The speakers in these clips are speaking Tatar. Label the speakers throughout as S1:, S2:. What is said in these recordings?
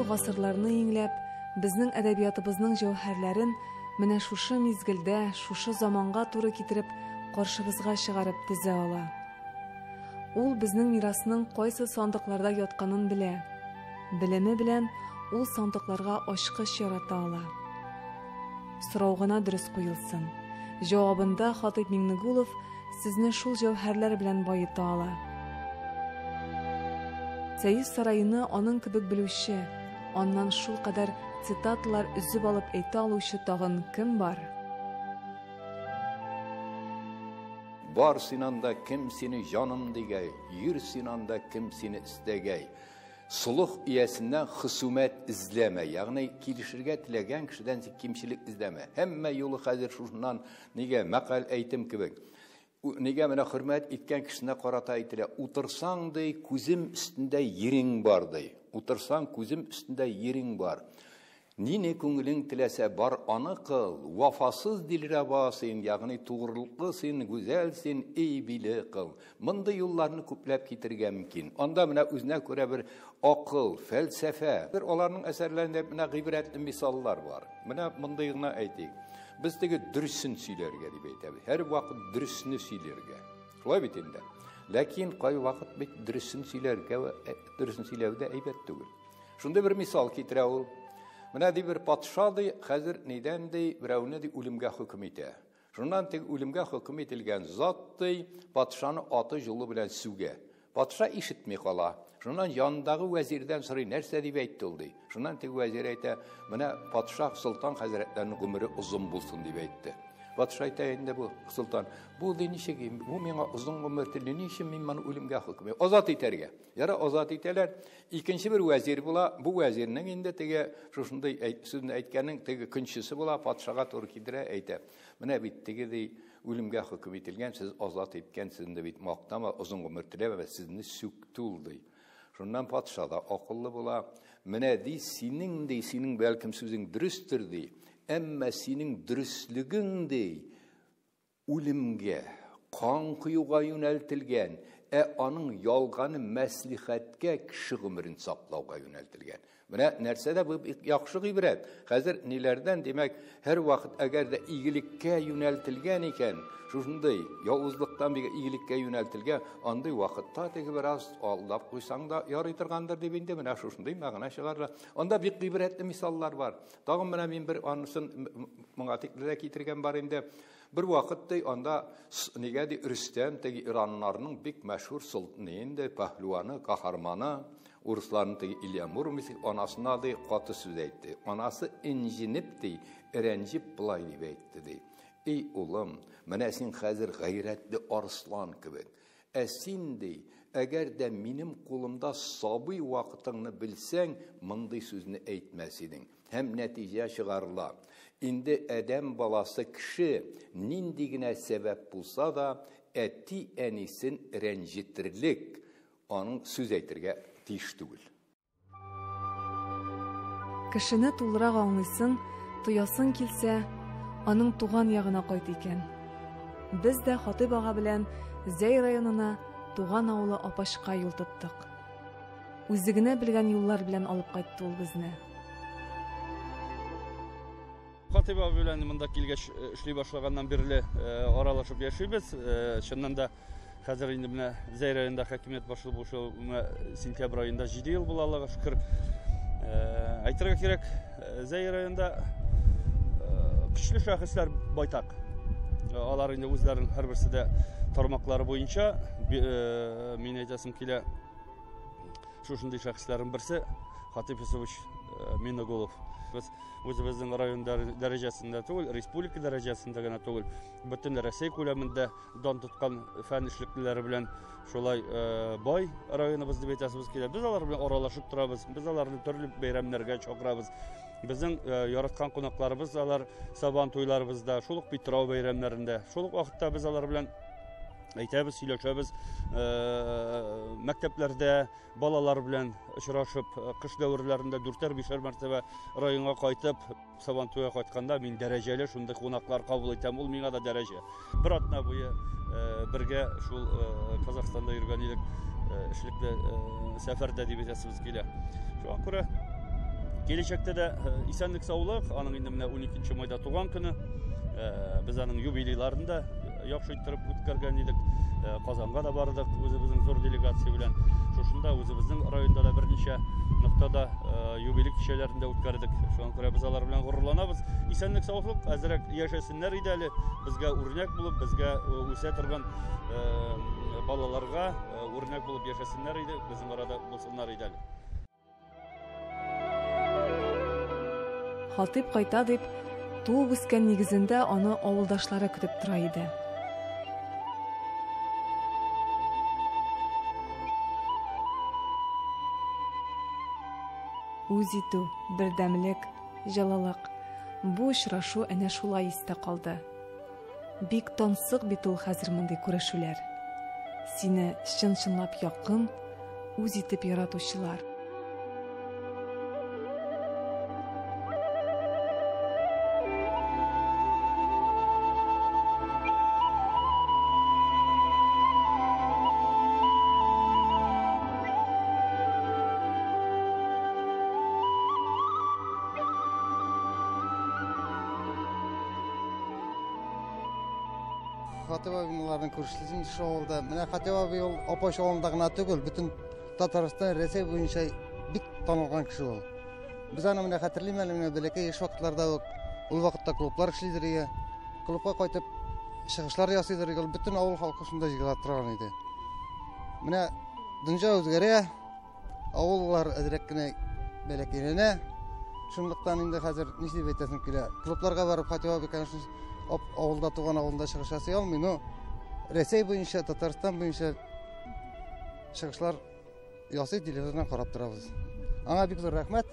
S1: Ул гасырларны иңләп, безнең әдәбиятыбызның җәүһәрләрен менә шушы мизгелдә, шушы заманга туры китереп, каршыбызга чыгарып тезә ала. Ул безнең мирасның кайсы сандыкларда ятканын белә. Белеме белән ул сандыкларга ачкыч ярата ала. Сорау гына дөрес куелсын. Җавабында Хатыйп Миңнегулов сезне шул җәүһәрләр белән баета ала. Сәйф сараены аның кебек белүче, аннан шулкадәр цитаталар өзеп алып әйтә алучы тагын кем бар?
S2: Бар син анда, кем сине җаным дигәй, йөр син анда, кем сине эстәгәй. Солых иясеннән хосумәт эзләмә, ягъни килешергә теләгән кешедән син кимчелек эзләмә. Һәммә юлы хәзер шушыннан нигә мәкаль әйтем кебек. Нигә менә хөрмәт иткән кешесенә карата әйтелә, утырсаң, ди, күзем өстендә ерең бар, ди. Утырсаң, күзем өстендә ерең бар. Нине күңелең теләсә, бар аны кыл, вафасыз дилраба син, ягъни тугрылыклы син, гүзәл син, эй биле кыл. Мондый юлларны күпләп китерергә мөмкин. Анда менә үзенә күрә бер акыл, фәлсәфә. Бер аларның әсәрләрендә менә гыйбрәтле мисаллар бар. Менә мондый гына әйтик. Без теге дөресен сөйләргә дип әйтәбез. Һәрвакыт дөресне сөйләргә. Шулай бит инде. Ләкин кайвакыт бит дөресен сөйләргә, дөресен сөйләү дә әйбәт түгел. Шундый бер мисал китерә ул. Менә ди бер патша ди, хәзер нидән ди, берәүне ди үлемгә хөкем итә. Шуннан теге үлемгә хөкем ителгән зат ди, патшаны аты җулы белән сүгә. Патша ишетми кала. Шуннан янындагы вәзирдән сорый, нәрсә дип әйтте ул ди. Шуннан теге вәзир әйтә, менә патша солтан хәзрәтләренең гомере озын булсын дип әйтте. Патша әйтә инде бу солтан, бу ди ничек, бу миңа озын гомер тели, ни өчен мин моны үлемгә хөкем Азат итәргә. Яра азат итәләр. Икенче бер вәзир була. Бу вәзирнең инде теге шушындый сүзне әйткәнең теге көнчесе була, патшага туры китерә, әйтә. Менә бит теге ди үлемгә хөкем ителгән, сез азат иткән, сезне бит мактама, озын гомер теләмә, сезне сүкте ул ди. Шуннан патша да акыллы була. Менә ди, синең ди, синең бәлкем сүзең дөрестер ди, әмма синең дөреслегең ди, үлемгә, кан коюга юнәлтелгән, ә аның ялганы мәслихәткә, кеше гомерен саклауга юнәлтелгән. Менә нәрсә дә бу бик яхшы гыйбрәт. Хәзер ниләрдән, димәк, һәрвакыт әгәр дә игелеккә юнәлтелгән икән, шушындый явызлыктан бик игелеккә юнәлтелгән, андый вакытта теге бераз алдап куйсаң да ярый торгандыр дип инде менә шушындый мәгънә чыгарыла. Анда бик гыйбрәтле мисаллар бар. Тагын менә мин бер анысын моңа тикле дә китергән бар инде. Бер вакыт ди анда нигә ди Рөстәм теге ираннарның бик мәшһүр солтаны инде, пәһлуаны, каһарманы, урысларның теге Илья Муромец анасына ди каты сүз әйтте. Анасы инҗенеп ди, рәнҗеп болай дип әйтте ди. Эй улым, менә син хәзер гайрәтле арыслан кебек. Ә син ди, әгәр дә минем кулымда сабый вакытыңны белсәң, мондый сүзне әйтмәс идең. Һәм нәтиҗә чыгарыла. Инде адәм баласы кеше нинди генә сәбәп булса да, әти-әнисен рәнҗетерлек аның сүз әйтергә тиеш түгел.
S1: Кешене тулырак аңлыйсың, тоясың килсә, аның туган ягына кайт икән. Без дә Хатыйп ага белән Зәй районына, туган авылы Апачка юл тоттык. Үзе генә белгән юллар белән алып кайтты ул безне.
S3: Хатыйп абый белән монда килгәч эшли башлаганнан бирле аралашып яшибез. Чыннан да хәзер инде менә Зәй районында хакимият башлыгы булышы менә сентябрь аенда 7 ел була, Аллага шөкер. Әйтергә кирәк, Зәй районында көчле шәхесләр байтак. Алар инде үзләренең һәрберсе дә тармаклары буенча, мин әйтәсем килә, шушындый шәхесләрнең берсе Хатыйп Юсуфович Миннегулов. Без үзебезнең район дәрәҗәсендә түгел, республика дәрәҗәсендә генә түгел, бөтен Рәсәй күләмендә дан тоткан фән эшлеклеләре белән шулай бай районыбыз дип әйтәсебез килә. Без алар белән аралашып торабыз, без аларны төрле бәйрәмнәргә чакырабыз. Безнең яраткан кунакларыбыз алар Сабан туйларыбызда, шул ук Питрау бәйрәмнәрендә. Шул ук вакытта без алар белән әйтәбез, сөйләшәбез, мәктәпләрдә балалар белән очрашып, кыш дәверләрендә дүртәр-бишәр мәртәбә районга кайтып, Сабантуйга кайтканда мин дәрәҗәле шундый кунаклар кабул итәм. Ул миңа да дәрәҗә. Бер атна буе бергә шул Казахстанда йөргән идек, эшлекле сәфәрдә дип әйтәсебез килә. Шуңа күрә Киләчәктә дә исәнлек саулык, аның инде менә 12 майда туган көне. Без аның юбилейларын да яхшы иттереп үткәргән идек. Казанга да бардык үзебезнең зур делегация белән. Шушында үзебезнең районда да берничә ноктада юбилей кичәләрен дә үткәрдек. Шуңа күрә без алар белән горурланабыз. Исәнлек саулык, әзрәк яшәсеннәр иде әле. Безгә үрнәк булып, безгә үсә торган балаларга үрнәк булып яшәсеннәр иде, безнең арада булсыннар иде әле.
S1: Хатип кайта дип, туып үскән нигезендә аны авылдашлары көтеп тора иде. Үз итү, бердәмлек, җылылык. Бу очрашу әнә шулай истә калды. Бик тансык бит ул хәзер мондый күрешүләр. Сине чын-чынлап якын, үз итеп яратучылар.
S4: Хатип абыйларның күршесе шул авылда. Менә Хатип абый ул Апач авылында гына түгел, бөтен Татарстан, Рәсәй буенча бик танылган кеше ул. Без аны менә хәтерлим әле, менә бәләкәй яшь вакытларда ук, ул вакытта клублар эшлидер иде. Клубка кайтып чыгышлар ясыйдыр иде, ул бөтен авыл халкы шунда җыела торган иде. Менә дөнья үзгәрә, авыллар әзрәк кенә бәләкәйләнә. Шунлыктан инде хәзер ни дип әйтәсем килә. Клубларга барып Хатип абый, конечно, авылда туган авылында чыгыш ясый алмый, но Рәсәй буенча, Татарстан буенча чыгышлар ясый, телевизордан карап торабыз. Аңа бик зур рәхмәт.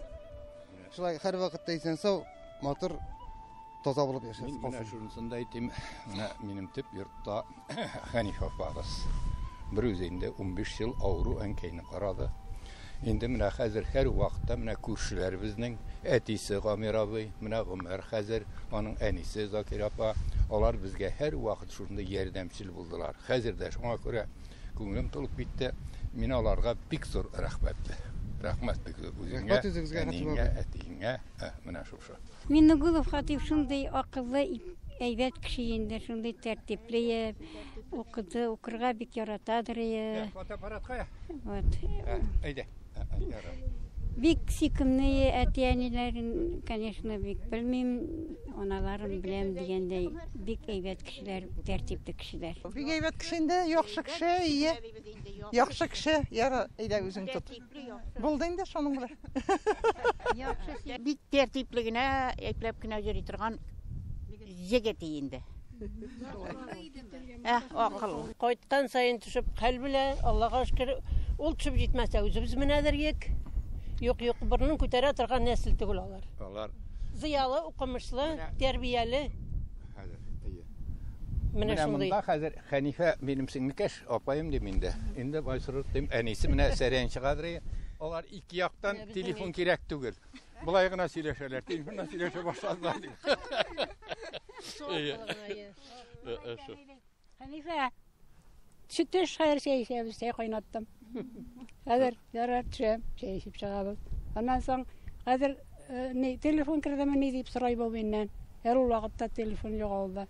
S4: Шулай һәр вакытта исән-сау, матур, таза булып яшәсен.
S2: Мин менә шунысын да әйтим, менә минем төп йортта Хәниф апабыз. Бер үзе инде 15 ел авыру әнкәйне карады. Инде менә хәзер һәр вакытта менә күршеләребезнең әтисе Гамир абый, менә Гомәр хәзер, аның әнисе Закир апа, алар безгә һәр вакыт шушындый ярдәмчел булдылар. Хәзер дә шуңа күрә күңелем тулып китте. Мин аларга бик зур рәхмәтле. Рәхмәт бик зур үзеңә, әниеңә, әтиеңә, менә шушы.
S5: Миннегулов Хатип шундый акыллы, әйбәт кеше инде, шундый тәртипле, укыды, укырга бик яратадыр.
S2: Фотоаппарат кая?
S5: Вот.
S2: Әйдә.
S5: Бик сөйкемле әти-әниләрен, конечно, бик белмим, аналарын беләм дигәндәй, бик әйбәт кешеләр, тәртипле кешеләр.
S6: Бик әйбәт кеше инде, яхшы кеше, ие. Яхшы кеше, яра, әйдә үзең тот. Булды инде шуның белән.
S7: Бик тәртипле генә, әйпләп кенә йөри торган егет инде. Акыл.
S8: Кайткан саен төшеп хәл белә, Аллага шөкер, ул төшеп җитмәсә үзебез менәдер ек. Юк, юк, борынын күтәрә торган нәсел түгел алар.
S2: Алар
S8: зыялы, укымышлы, тәрбияле.
S2: Хәзер, әйе.
S8: Менә шундый.
S2: Монда хәзер Хәнифә минем сеңлекәш, апаем дим инде. Инде Байсырыр дим, әнисе менә сәрән чыгадыр. Алар ике яктан телефон кирәк түгел. Болай гына сөйләшәләр, телефоннан сөйләшә башладылар дип.
S9: Хәнифә, төш хәзер чәй эчәбез, чәй кайнаттым. Хәзер ярар төшәм, чәй эчеп чыгабыз. Аннан соң хәзер ни телефон кердеме ни дип сорай бу миннән. Һәр ул вакытта телефон юк авылда.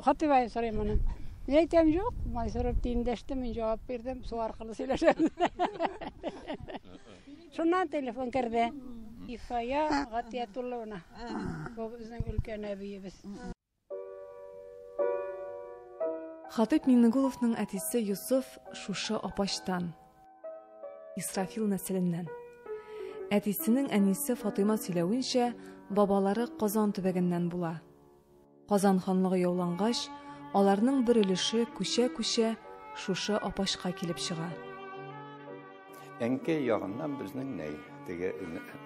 S9: Хатип абый сорый моны. Мин әйтәм, юк, Майсуров тиендәште, мин җавап бирдем, су аркылы сөйләшәбез. Шуннан телефон керде. Ифая Гатиятулловна. Бу безнең өлкән әбиебез.
S1: Хатип Миңнегуловның әтисе Йосыф шушы Апачтан, Исрафил нәселеннән. Әтисенең әнисе Фатыйма сөйләвенчә, бабалары Казан төбәгеннән була. Казан ханлыгы яулангач, аларның бер өлеше күчә-күчә шушы Апачка килеп чыга.
S2: Әнкәй ягыннан безнең нәй, теге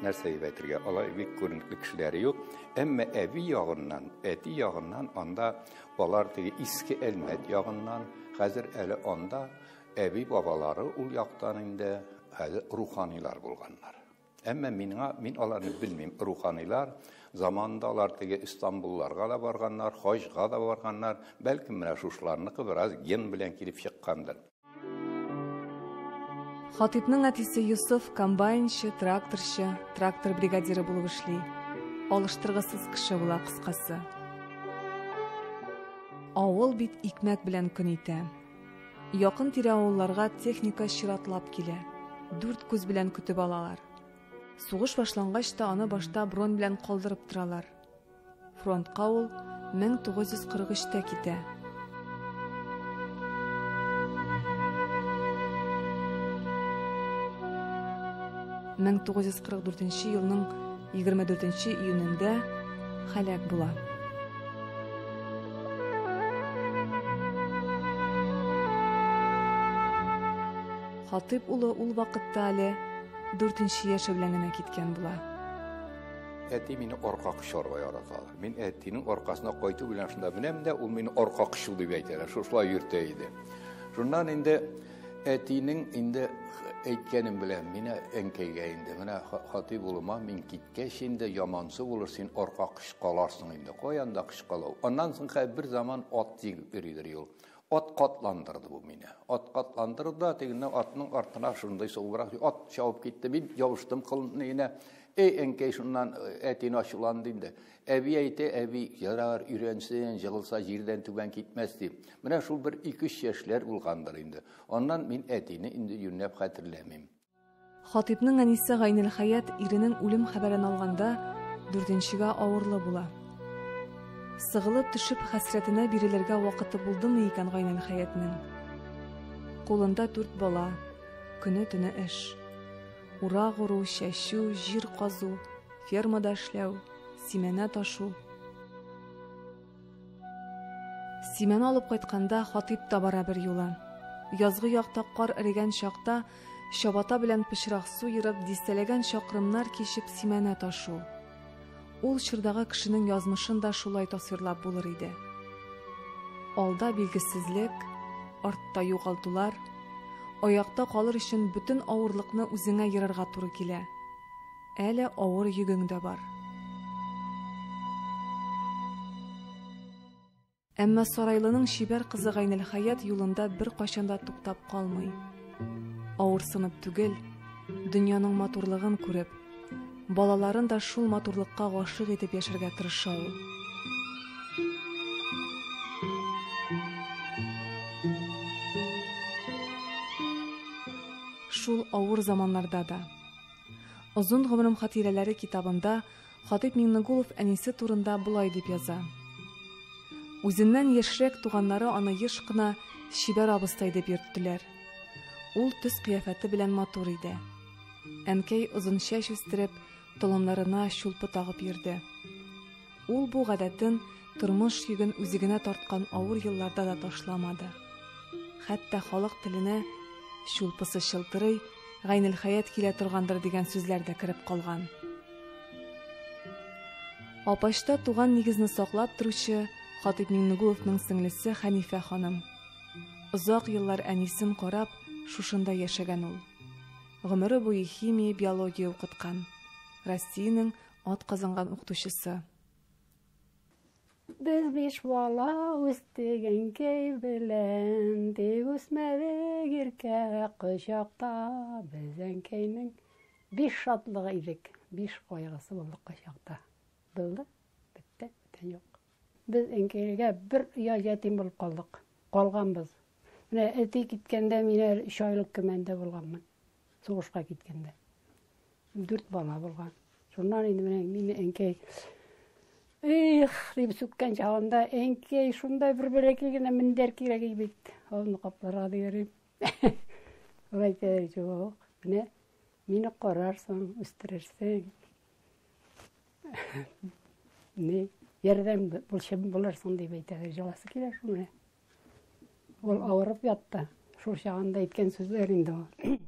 S2: нәрсә дип әйтергә, алай бик күренекле кешеләре юк. Әмма әби ягыннан, әти ягыннан анда алар теге Иске Әлмәт ягыннан, хәзер әле анда әби бабалары ул яктан инде хәзер руханилар булганнар. Әмма мин аларны белмим, руханилар заманында алар теге Истанбулларга да барганнар, хаҗга да барганнар, бәлкем менә шушыларныкы бераз ген белән килеп чыккандыр.
S1: Хатыйпның әтисе Йосыф комбайнчы, тракторчы, трактор бригадиры булып эшли. Алыштыргысыз кеше була кыскасы. Авыл бит икмәк белән көн итә. Якын-тирә авылларга техника чиратлап килә. Дүрт күз белән көтеп алалар. Сугыш башлангач та аны башта бронь белән калдырып торалар. Фронтка ул 1943-тә китә. 1944 елның 24 июнендә һәлак була. Хатыйп улы ул вакытта әле дүртенче яше белән генә киткән була.
S2: Әти мине арка кочарга яраталар. Мин әтинең аркасына кайту белән шунда менәм дә, ул мине арка кочу дип әйтәләр. Шушылай йөртә иде. Шуннан инде әтинең инде әйткәнен беләм, мине әнкәйгә инде, менә Хатыйп улыма мин киткәч инде ямансы булыр, син арка кочкаларсың инде. Каян да кочкалау. Аннан соң хәзер бер заман ат җигеп йөридер ул. Ат катландырды бу мине. Ат катландырды да, тегеннән атның артына шундый сугыбрак ат чабып китте. Мин ябыштым кылнына. Эй, әнкәй, шуннан әтине ачуланды инде. Әби әйтә, әби, ярар, өйрәнсен, җыгылса җирдән түбән китмәс дип. Менә шул бер ике-өч яшьләр булгандыр инде. Аннан мин әтине инде юньләп хәтерләмим.
S1: Хатыйпның әнисе Гайнелхәят иренең үлем хәбәрен алганда дүртенчегә авырлы була. Сыгылып төшеп хәсрәтенә бирелергә вакыты булдымы икән Гайнелхәятнең? Кулында дүрт бала, көне-төне эш. Урак уру, чәчү, җир казу, фермада эшләү, симәнә ташу. Симәнә алып кайтканда Хатыйп та бара бер юлы. Язгы якта кар эрегән чакта чабата белән пычрак су ерып, дистәләгән чакрымнар кичеп симәнә ташу. Ул чордагы кешенең язмышын да шулай тасвирлап булыр иде. Алда билгесезлек, артта югалтулар, аякта калыр өчен бөтен авырлыкны үзеңә ерырга туры килә. Әле авыр йөгең дә бар. Әмма Сарайлының чибәр кызы Гайнелхәят юлында бер кайчан да туктап калмый. Авырсынып түгел, дөньяның матурлыгын күреп, балаларын да шул матурлыкка гашыйк итеп яшәргә тырыша ул. Шул авыр заманнарда да. Озын гомерем хатирәләре китабында Хатыйп Миңнегулов әнисе турында болай дип яза. Үзеннән яшьрәк туганнары аны еш кына чибәр абыстай дип йөрттеләр. Ул төс кыяфәте белән матур иде. Әнкәй озын чәч үстереп, толымнарына чулпы тагып йөрде. Ул бу гадәтен тормыш йөген үзе генә тарткан авыр елларда да ташламады. Хәтта халык теленә чулпысы чылтырый, Гайнелхәят килә торгандыр дигән сүзләр дә кереп калган. Апачта туган нигезне саклап торучы Хатыйп Миңнегуловның сеңлесе Хәнифә ханым. Озак еллар әнисен карап, шушында яшәгән ул. Гомере буе химия, биология укыткан. Россиянең ат казанган укытучысы.
S9: Без биш бала үстек әнкәй белән, тик үсмәдек иркә кочакта. Без әнкәйнең биш шатлыгы идек, биш кайгысы булдык кочакта. Булды, бетте, бүтән юк. Без әнкәйгә бер оя ятим булып калдык, калганбыз. Менә әти киткәндә мин әле өч айлык көмәндә булганмын, сугышка киткәндә. Дүрт бала булган. Шуннан инде менә мине әнкәй Эх, дип сүккән чагында әнкәй шунда бер бәләкәй генә мендәр кирәк иде бит. Аны капларга дигән. Ул әйтә, юк, менә мине карарсың, үстерерсең. Ни, ярдәм булчым булырсың дип әйтә. Җыласы килә шул менә. Ул авырып ятты. Шул чагында әйткән сүзләр инде ул.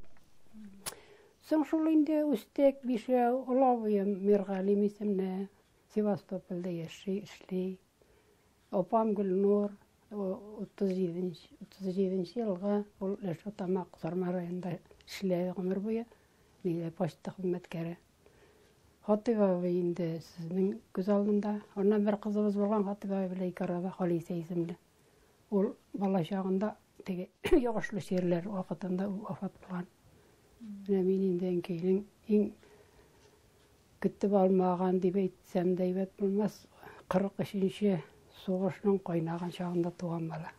S9: Соң шул инде үстек, бишәү, олы абыем Миргалим исемле, Севастопольдә яши, эшли. Апам Гөлнур, 37 елга ул Ләшүтамак Сарма районында эшләде гомер буе, нигә почта хезмәткәре. Хатыйп абый инде сезнең күз алдында. Аннан бер кызыбыз булган Хатыйп абый белән ике арада Халисә исемле. Ул бала чагында теге йогышлы чирләр вакытында ул вафат булган. Менә мин инде әнкәйнең иң көтеп алмаган дип әйтсәм дә әйбәт булмас. 43-нче сугышның кайнаган чагында туган бала.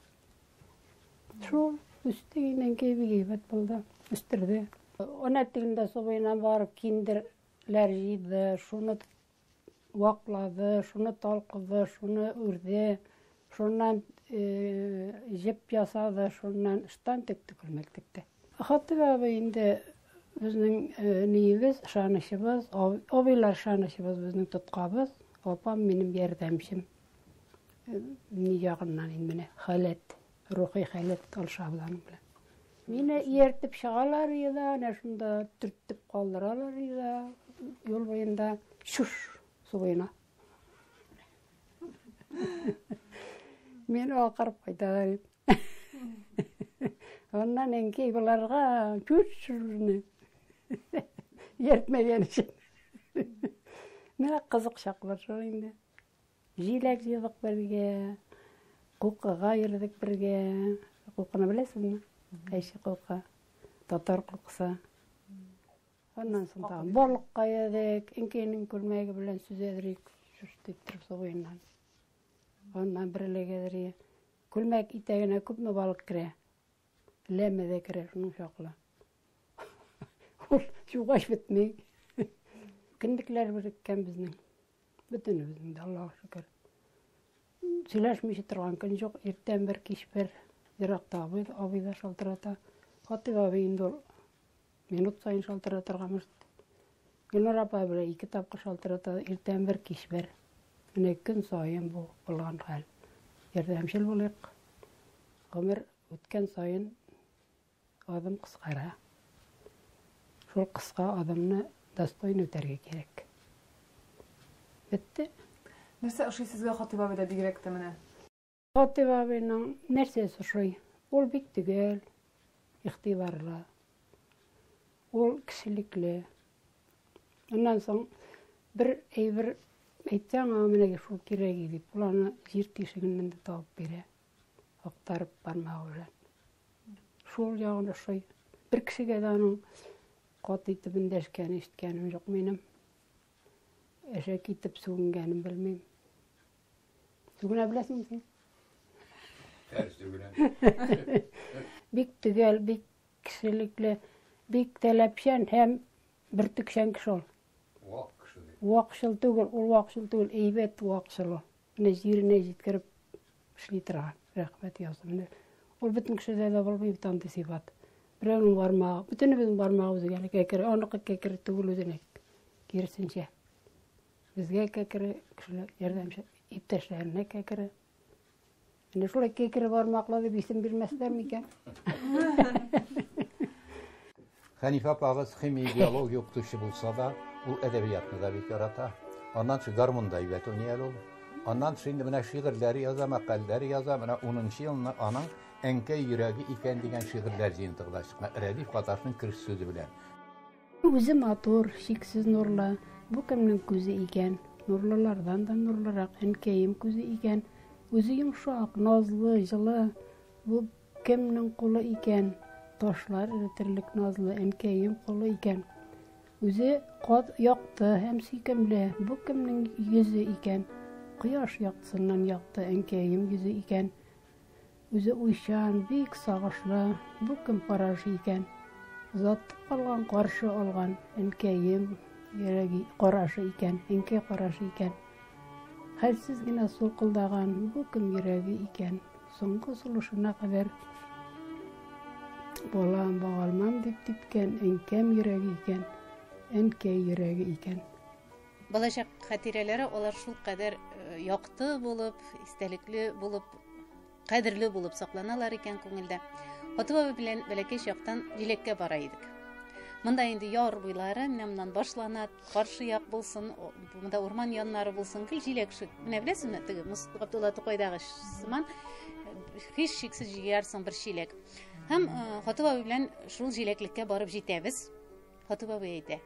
S9: Шул үсте инде әнкәй бик әйбәт булды, үстерде. Ана тегендә су буена барып киндерләр җыйды, шуны ваклады, шуны талкыды, шуны үрде, шуннан җеп ясады, шуннан ыштан текте, күлмәк текте. Хатыйп абый инде безнең ниебез, ышанычыбыз, абыйлар ышанычыбыз, безнең тоткабыз, апам минем ярдәмчем. Ни ягыннан инде менә халәт, рухи халәт алышабыз аның белән. Мине ияртеп чыгалар иде, әнә шунда төртеп калдыралар иде, юл буенда, чуш, су буена. Мин акырып кайталар идем. Аннан әнкәй боларга чуш шушны. Ияртмәгән өчен. Менә кызык чаклар шул инде. Җиләк җыйдык бергә, кукыга йөрдек бергә. Кукыны беләсезме? Әче кукы, татар кукысы. Аннан соң тагын балыкка йөрдек, әнкәйнең күлмәге белән сөзәдерик, шуш дип торып су буеннан. Аннан бер эләгәдер. Күлмәк итәгенә күпме балык керә? Ләме дә керә шуның чаклы. Ул югач бетми. Кендекләр береккән безнең. Бөтенебезнең дә, Аллага шөкер. Сөйләшмичә торган көн юк. Иртән бер, кич бер. Еракта абый, абый да шалтырата. Хатыйп абый инде ул минут саен шалтыратырга может. Гөлнур апа белән ике тапкыр шалтырата, иртән бер, кич бер. Менә көн саен бу булган хәл. Ярдәмчел булыйк. Гомер үткән саен Адым кыскара. Шул кыска адымны достойно үтәргә кирәк. Бетте.
S1: Нәрсә ошый сезгә Хатыйп абыйда бигрәк тә менә?
S9: Хатыйп абыйның нәрсәсе ошый? Ул бик төгәл, игътибарлы. Ул кешелекле. Аннан соң бер әйбер әйтсәң, аңа менә шул кирәк иде дип, ул аны җир тишегеннән дә табып бирә. Актарып бармагы белән. Шул ягын ошый. Бер кешегә дә аның каты итеп эндәшкәнен ишеткәнем юк минем. Әшәке итеп сүгенгәнен белмим. Сүгенә беләсеңме син?
S2: Сүгенә.
S9: Бик төгәл, бик кешелекле, бик таләпчән һәм бөртекчән кеше ул.
S2: Вак кеше.
S9: Вакчыл түгел, ул вакчыл түгел, әйбәт вакчыл ул. Менә җиренә җиткереп эшли торган. Рәхмәт яусын. Менә ул бөтен кешедә дә булмый бит андый сыйфат. Берәүнең бармагы, бөтенебезнең бармагы үзгә әле кәкре, аныкы кәкре түгел үзенә. Киресенчә. Безгә кәкре, кешеләр ярдәмче иптәшләренә кәкре. Менә шулай кәкре бармаклы дип исем бирмәсләр микән?
S2: Хәнифә апагыз химия, биология укытучы булса да, ул әдәбиятны да бик ярата. Аннан тыш гармунда әйбәт уйный әле ул. Аннан тыш инде менә шигырьләр яза, мәкаләләр яза. Менә 10 елны аның Әнкәй йөрәге икән дигән шигырьләр җыентыгы да чыккан. Рәдиф Гаташның кереш сүзе белән.
S9: Үзе матур, чиксез нурлы, бу кемнең күзе икән? Нурлылардан да нурлырак әнкәем күзе икән. Үзе йомшак, назлы, җылы, бу кемнең кулы икән? Ташлар эретерлек назлы әнкәем кулы икән. Үзе кат якты һәм сөйкемле, бу кемнең йөзе икән? Кояш яктысыннан якты әнкәем йөзе икән. Үзе уйчан, бик сагышлы, бу кем карашы икән? Озатып калган, каршы алган әнкәем йөрәге карашы икән, әнкәй карашы икән. Хәлсез генә сулкылдаган бу кем йөрәге икән? Соңгы сулышына кадәр балам, багалмам дип типкән әнкәм йөрәге икән, әнкәй йөрәге икән.
S10: Балачак хатирәләре алар шулкадәр э, якты булып, истәлекле булып, кадерле булып сакланалар икән күңелдә. Хатып абый белән бәләкәй чактан җиләккә бара идек. Монда инде яр буйлары, менә моннан башлана, каршы як булсын, монда урман яннары булсын, гел җиләк шик. Менә беләсезме, теге Габдулла Тукайдагы сыман, һич шиксез җыярсың бер чиләк. Һәм э, Хатып абый белән шул җиләклеккә барып җитәбез. Хатып абый әйтә,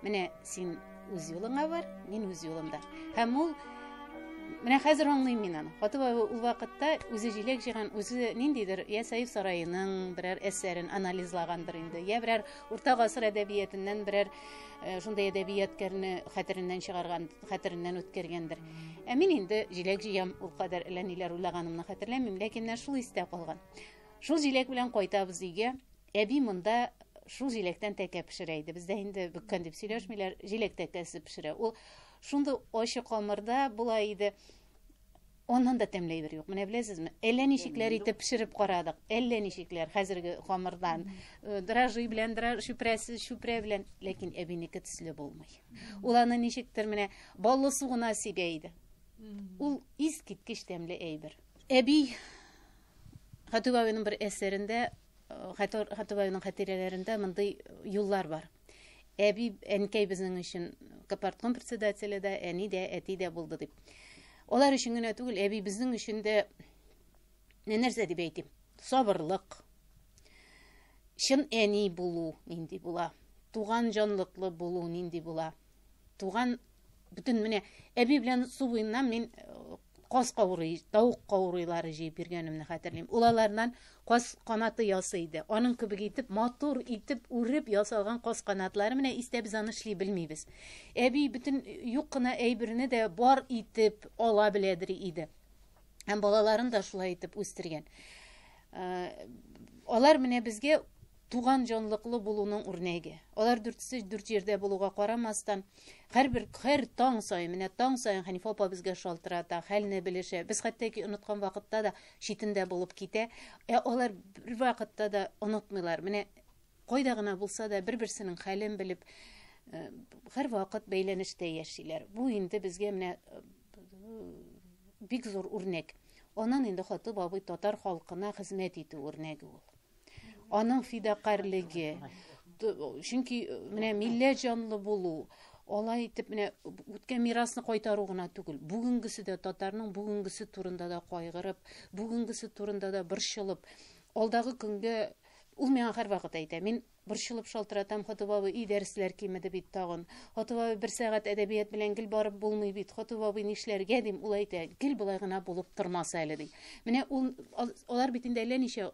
S10: менә син үз юлыңа бар, мин үз юлымда. Һәм ул Менә хәзер аңлыйм мин аны. Хатып абый ул вакытта үзе җиләк җыйган, үзе ниндидер я Сәйф сараеның берәр әсәрен анализлагандыр инде, я берәр урта гасыр әдәбиятыннан берәр э, шундый әдәбияткәрне хәтереннән чыгарган, хәтереннән үткәргәндер. Ә мин инде җиләк җыям, ул кадәр әллә ниләр уйлаганымны хәтерләмим, ләкин менә шул истә калган. Шул җиләк белән кайтабыз өйгә. Әби монда шул җиләктән тәкә пешерә иде. Бездә инде бөккән дип сөйләшмиләр, җиләк тәкәсе пешерә. Ул шундый ачы камырда була иде. Аннан да тәмле әйбер юк. Менә беләсезме? Әллә ничекләр итеп пешереп карадык. Әллә ничекләр хәзерге камырдан, э, дрожжи белән, дрожжи чүпрәсе, чүпрә белән, ләкин әбинеке төсле булмый. Ул аны ничектер менә баллы су гына сибә иде. Ул искиткеч тәмле әйбер. Әби Хатыйп абыйның бер әсәрендә, Хатыйп абыйның хатирәләрендә мондый юллар бар. Әби, әнкәй безнең өчен капартком председателе дә, әни дә, әти дә булды дип. Алар өчен генә түгел, әби безнең өчен дә нәрсә дип әйтим? Сабырлык. Чын әни булу нинди була? Туган җанлыклы булу нинди була? Туган бөтен менә әби белән су буеннан мин э, каз каурый, тавык каурыйлары җыеп йөргәнемне хәтерлим. Ул алардан каз канаты ясый иде. Аның кебек итеп, матур итеп үреп ясалган каз канатлары менә истә без аны эшли белмибез. Әби бөтен юк кына әйберне дә бар итеп ала беләдер иде. Һәм балаларын да шулай итеп үстергән. Э, алар менә безгә туган җанлыклы булуның үрнәге. Алар дүртесе дүрт җирдә булуга карамастан, һәрбер һәр таң саен, менә таң саен Хәнифә апа безгә шалтырата, хәлне белешә. Без хәтта ки оныткан вакытта да читендә булып китә. Ә алар бер вакытта да онытмыйлар. Менә кайда гына булса да бер-берсенең хәлен белеп, э, һәрвакыт бәйләнештә яшиләр. Бу инде безгә менә э, бик зур үрнәк. Аннан инде Хатыйп абый татар халкына хезмәт итү үрнәге ул. Аның фидакарьлеге, чөнки э, менә милләт җанлы булу, алай итеп менә үткән мирасны кайтару гына түгел, бүгенгесе дә татарның бүгенгесе турында да кайгырып, бүгенгесе турында да борчылып, алдагы көнгә ул миңа һәрвакыт әйтә, мин Борчылып шалтыратам, Хатыйп абый, и дәресләр кимеде бит тагын. Хатыйп абый, бер сәгать әдәбият белән гел барып булмый бит. Хатыйп абый, нишләргә дим, ул әйтә, гел болай гына булып тормас әле, ди. Менә ул, алар бит инде әллә ничә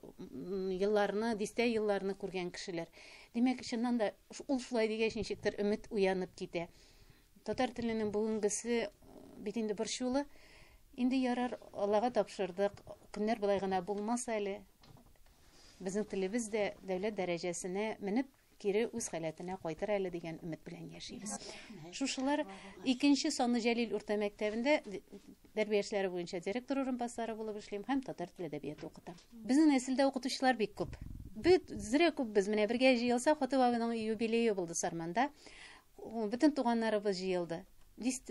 S10: елларны, дистә елларны күргән кешеләр. Димәк, чыннан да, ул шулай дигәч, ничектер өмет уянып китә. Татар теленең бүгенгесе бит инде борчулы. Инде ярар, Аллага тапшырдык. Көннәр болай гына булмас әле. Безнең телебез дә дәүләт дәрәҗәсенә менеп, кире үз халәтенә кайтыр әле дигән өмет белән яшибез. Шушылар икенче санлы Җәлил урта мәктәбендә тәрбия эшләре буенча директор урынбасары булып эшлим һәм татар теле әдәбияты укытам. Безнең нәселдә укытучылар бик күп. Бит зря күп без менә бергә җыелсак, Хатыйп абыйның юбилее булды Сарманда. Бөтен туганнарыбыз җыелды.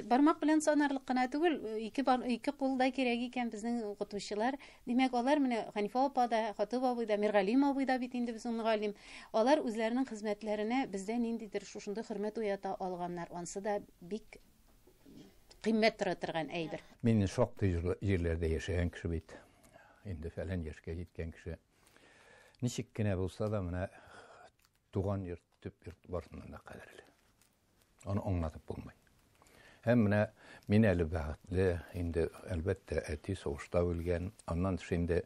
S10: Бармак белән санарлык кына түгел, ике, бар, ике кул да кирәк икән безнең укытучылар. Димәк, алар менә Хәнифә апа да, Хатыйп абый да, Миргалим абый да бит инде безнең мөгаллим. Алар үзләренең хезмәтләренә бездә ниндидер шушындый хөрмәт уята алганнар. Ансы да бик кыйммәт тора торган әйбер.
S2: Мин шактый җирләрдә яшәгән кеше бит. Инде фәлән яшькә җиткән кеше. Ничек кенә булса да, менә туган йорт, төп йорт барысыннан да кадерле. Аны аңлатып булмый. Һәм менә мин әле бәхетле, инде әлбәттә әти сугышта үлгән, аннан тыш инде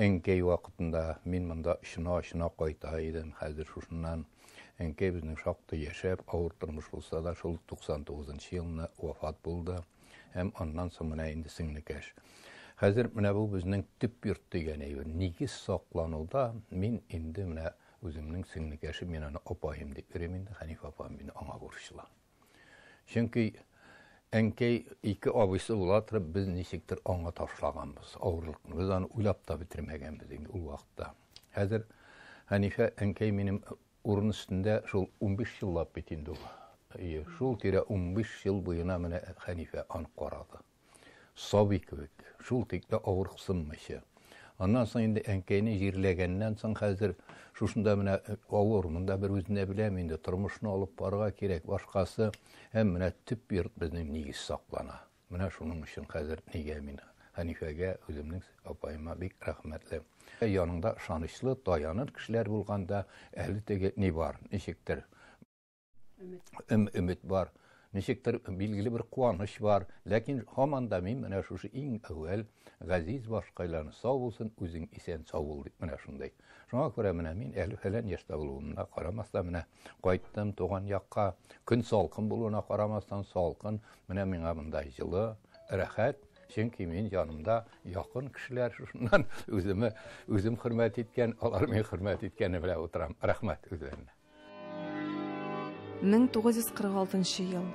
S2: әнкәй вакытында мин монда очына-очына кайта идем, хәзер шушыннан әнкәй безнең шактый яшәп, авыр тормыш булса да, шул 99 елны вафат булды. Һәм аннан соң менә инде сеңлекәш. Хәзер менә бу безнең төп йорт дигән әйбер. Нигез саклануда мин инде менә Үземнең сеңлекәшем, мин аны апаем дип йөрим инде, Хәнифә апам мин аңа бурычлы. Чөнки әнкәй ике абыйсы була торып, без ничектер аңа ташлаганбыз авырлыкны. Без аны уйлап та бетермәгәнбез инде ул вакытта. Хәзер Хәнифә әнкәй минем урын өстендә шул 15 еллап бит инде ул. Шул тирә 15 ел буена менә Хәнифә аны карады. Сабый кебек, шул тикле авырыксынмыйча. Аннан соң инде әнкәйне җирләгәннән соң хәзер шушында менә э, авыр, монда бер үзенә беләм инде, тормышны алып барырга кирәк, башкасы. Һәм менә төп йорт безнең нигез саклана. Менә шуның өчен хәзер нигә мин Хәнифәгә, үземнең апаема бик рәхмәтле. Яныңда ышанычлы, таяныр кешеләр булганда, әле теге ни бар, ничектер Өмет бар. Ничектер билгеле бер куаныч бар, ләкин һаман да мин менә шушы иң әүвәл газиз башкайларны сау булсын, үзең исән сау бул дип менә шундый. Шуңа күрә менә мин әле фәлән яшьтә булуымна карамастан менә кайттым туган якка. Көн салкын булуына карамастан салкын, менә миңа монда җылы, рәхәт. Чөнки мин янымда якын кешеләр шушыннан үземе үзем хөрмәт иткән, алар мине хөрмәт иткәне белән утырам. Рәхмәт үзләренә.
S1: 1946 ел.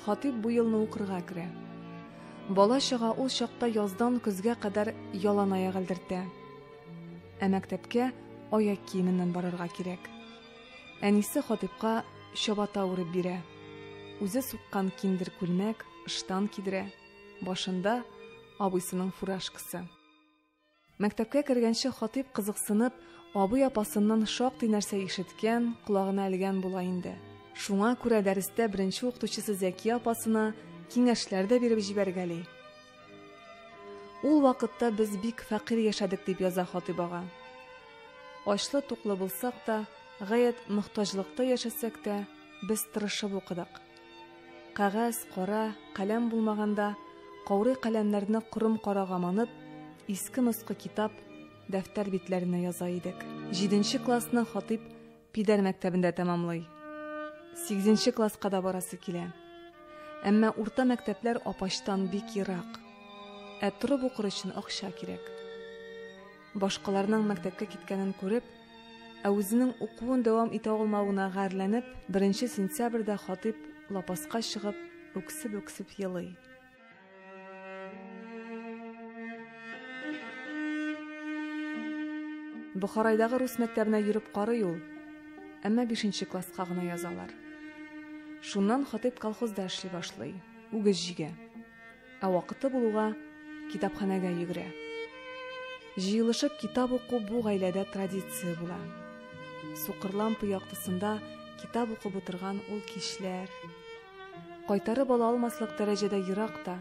S1: Хатип бу елны укырга керә. Бала-чага ул чакта яздан көзгә кадәр ялан аяк элдертә. Ә мәктәпкә аяк киеменнән барырга кирәк. Әнисе Хатипка чабата үреп бирә. Үзе суккан киндер күлмәк, ыштан кидерә. Башында абыйсының фуражкасы. Мәктәпкә кергәнче Хатип кызыксынып, абый-апасыннан шактый нәрсә ишеткән, колагына элгән була инде. Шуңа күрә дәрестә беренче укытучысы Зәкия апасына киңәшләр дә биреп җибәргәли. Ул вакытта без бик фәкыйрь яшәдек, дип яза Хатип ага. Ачлы-туклы булсак та, гаять мохтаҗлыкта яшәсәк тә, без тырышып укыдык. Кәгазь, кара, каләм булмаганда, каурый каләмнәрне корым карага манып, иске-москы китап, дәфтәр битләренә яза идек. Җиденче классны Хатип Пидәр мәктәбендә тәмамлый. Сигезенче класска да барасы килә. Әмма урта мәктәпләр Апачтан бик ерак. Ә торып укыр өчен акча кирәк. Башкаларның мәктәпкә киткәнен күреп, ә үзенең укуын дәвам итә алмавына гарьләнеп, беренче сентябрьдә Хатип лапаска чыгып, үксеп-үксеп елый. Бохарайдагы рус мәктәбенә йөреп карый ул, әмма бишенче класска гына язалар. Шуннан Хатип колхозда эшли башлый, үгез җигә. Ә вакыты булуга китапханәгә йөгерә. Җыелышып китап уку бу гаиләдә традиция була. Сукыр лампа яктысында китап укып утырган ул кичләр. Кайтарып ала алмаслык дәрәҗәдә ерак та,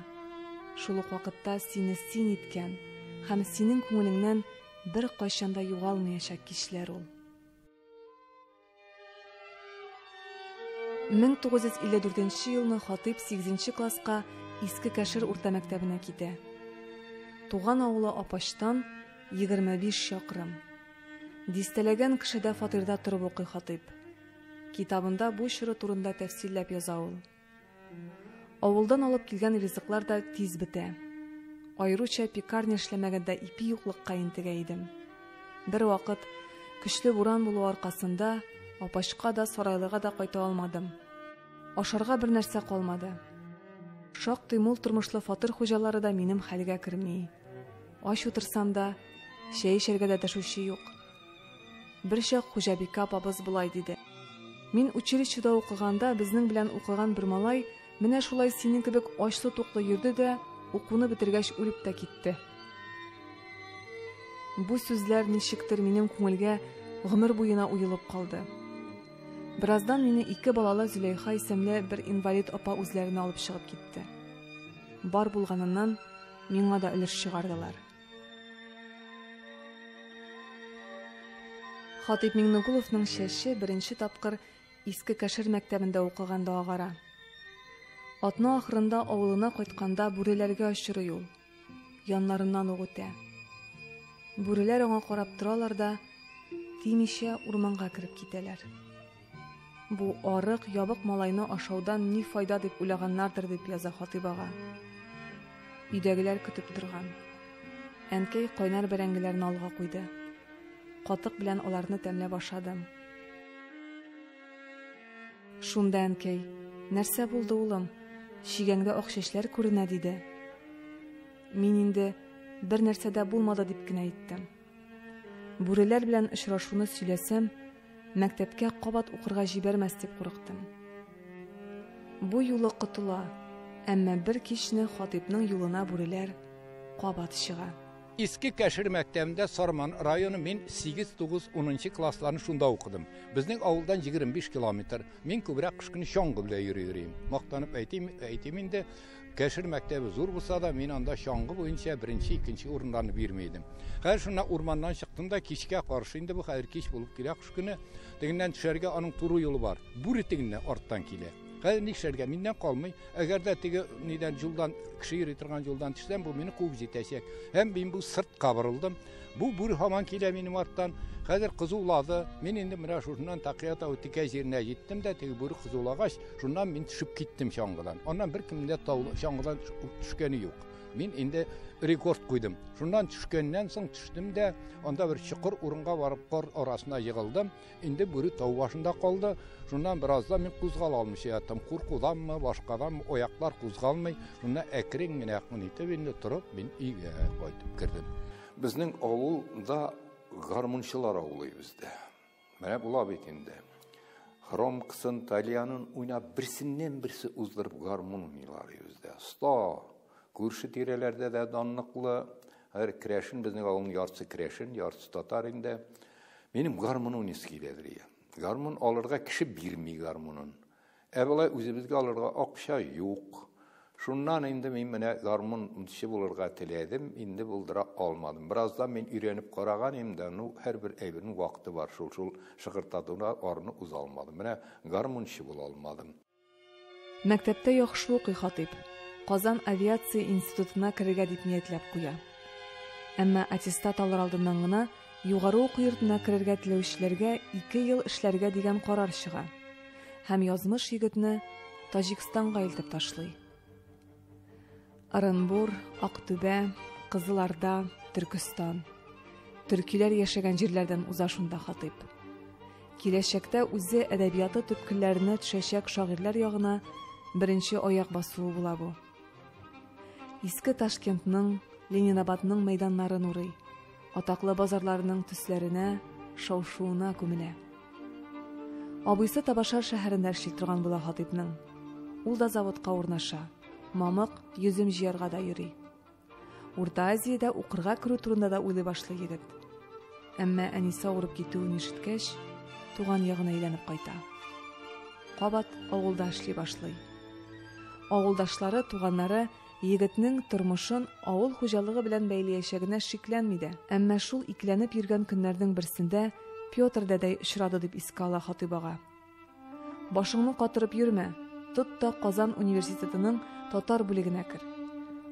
S1: шул ук вакытта сине син иткән һәм синең күңелеңнән беркайчан да югалмаячак кичләр ул. 1954 елны Хатыйп 8 класска Иске Кәшер урта мәктәбенә китә. Туган авылы Апачтан 25 чакрым. Дистәләгән кешедә фатирда торып укый Хатыйп. Китабында бу чоры турында тәфсилләп яза ул. Авылдан алып килгән ризыклар да тиз бетә. Аеруча пекарня эшләмәгәндә ипи юклыкка интегә идем. Бер вакыт көчле буран булу аркасында Апачка да, Сарайлыга да кайта алмадым. Ашарга бер нәрсә калмады. Шактый мул тормышлы фатир хуҗалары да минем хәлгә керми. Ач утырсам да, чәй эчәргә дә дәшүче юк. Берчак хуҗабикә апабыз болай диде. Мин училищеда укыганда безнең белән укыган бер малай менә шулай синең кебек ачлы-туклы йөрде дә, укуны бетергәч үлеп тә китте. Бу сүзләр ничектер минем күңелгә гомер буена уелып калды. Бераздан мине ике балалы Зөләйха исемле бер инвалид апа үзләренә алып чыгып китте. Бар булганыннан миңа да өлеш чыгардылар. Хатип Миңнегуловның чәче беренче тапкыр Иске Кәшер мәктәбендә укыганда агара. Атна ахырында авылына кайтканда бүреләргә очрый ул. Яннарыннан ук үтә. Бүреләр аңа карап торалар да, тимичә урманга кереп китәләр. Бу арык, ябык малайны ашаудан ни файда дип уйлаганнардыр, дип яза Хатип ага. Өйдәгеләр көтеп торган. Әнкәй кайнар бәрәңгеләрне алга куйды. Катык белән аларны тәмләп ашадым. Шунда әнкәй, нәрсә булды, улым? Чигәңдә ак чәчләр күренә, диде. Мин инде бер нәрсә дә булмады дип кенә әйттем. Бүреләр белән очрашуны сөйләсәм, мәктәпкә кабат укырга җибәрмәс дип курыктым. Бу юлы котыла, әмма бер кичне Хатыйпның юлына бүреләр кабат чыга.
S2: Иске Кәшер мәктәбендә Сарман районы мин 8, 9, 10 классларны шунда укыдым. Безнең авылдан 25 километр. Мин күбрәк кыш көне чаңгы белән йөри йөрим. Мактанып әйтим, әйтим инде, Кәшер мәктәбе зур булса да, мин анда чаңгы буенча беренче, икенче урыннарны бирми идем. Хәзер шуннан урманнан чыктым да, кичкә каршы инде бу хәзер кич булып килә кыш көне. Тегеннән төшәргә аның туры юлы бар. Бүре тегеннән арттан килә. Хәзер нишләргә? Миннән калмый. Әгәр дә теге нидән юлдан, кеше йөри торган юлдан төшсәм, бу мине куып җитәчәк. Һәм мин бу сыртка борылдым. Бу бүре һаман килә минем арттан. Хәзер кызулады. Мин инде менә шушыннан Такыя тау текә җиренә җиттем дә, теге бүре кызулагач, шуннан мин төшеп киттем чаңгыдан. Аннан беркемнең дә тау чаңгыдан төшкәне юк. Мин инде рекорд куйдым. Шуннан төшкәннән соң төштем дә, анда бер чокыр урынга барып кар арасына егылдым. Инде бүре тау башында калды. Шуннан бераздан мин кузгала алмыйча яттым. Куркуданмы, башкаданмы, аяклар кузгалмый. Шуннан әкрен генә итеп инде торып мин өйгә кайтып кердем. Безнең авылда гармунчылар авылы бездә. Менә була бит инде. Хромкасын, тальянын уйнап, берсеннән берсе уздырып гармун уйныйлар бездә. Оста. Күрше тирәләрдә дә данлыклы. Хәзер керәшен, безнең авылның яртысы керәшен, яртысы татар инде. Минем гармун уйныйсы киләдер. Гармун алырга кеше бирми гармунын. Ә болай үзебезгә алырга акча юк. Шуннан инде мин менә гармунчы булырга теләдем, инде булдыра алмадым. Бераздан мин өйрәнеп караган идем дә, ну, һәрбер әйбернең вакыты бар, шул шул шыгыртатуна арны уза алмадым. Менә гармунчы була алмадым.
S1: Мәктәптә яхшы укый Хатыйп. Казан авиация институтына керергә дип ниятләп куя. Әмма аттестат алыр алдыннан гына югары уку йортына керергә теләүчеләргә 2 ел эшләргә дигән карар чыга. Һәм язмыш егетне Таҗикстанга илтеп ташлый. Оренбур, Актүбә, Кызылорда, Төркестан. Төркиләр яшәгән җирләрдән уза шунда Хатыйп. Киләчәктә үзе әдәбияты төпкелләренә төшәчәк шагыйрьләр ягына беренче аяк басуы була бу. Иске Ташкентның, Ленинабадның мәйданнарын урый, атаклы базарларының төсләренә, шау-шуына күмелә. Абыйсы Табашар шәһәрендә эшли торган була Хатыйпның. Ул да заводка урнаша, мамык, йөзем җыярга да йөри. Урта Азиядә укырга керү турында да уйлый башлый егет. Әмма әнисе авырып китүен ишеткәч, туган ягына әйләнеп кайта. Кабат авылда эшли башлый. Авылдашлары, туганнары егетнең тормышын авыл хуҗалыгы белән бәйләячәгенә шикләнми дә. Әмма шул икеләнеп йөргән көннәрнең берсендә Петр дәдәй очрады дип искә ала Хатыйп ага. Башыңны катырып йөрмә, тот та Казан университетының татар бүлегенә кер.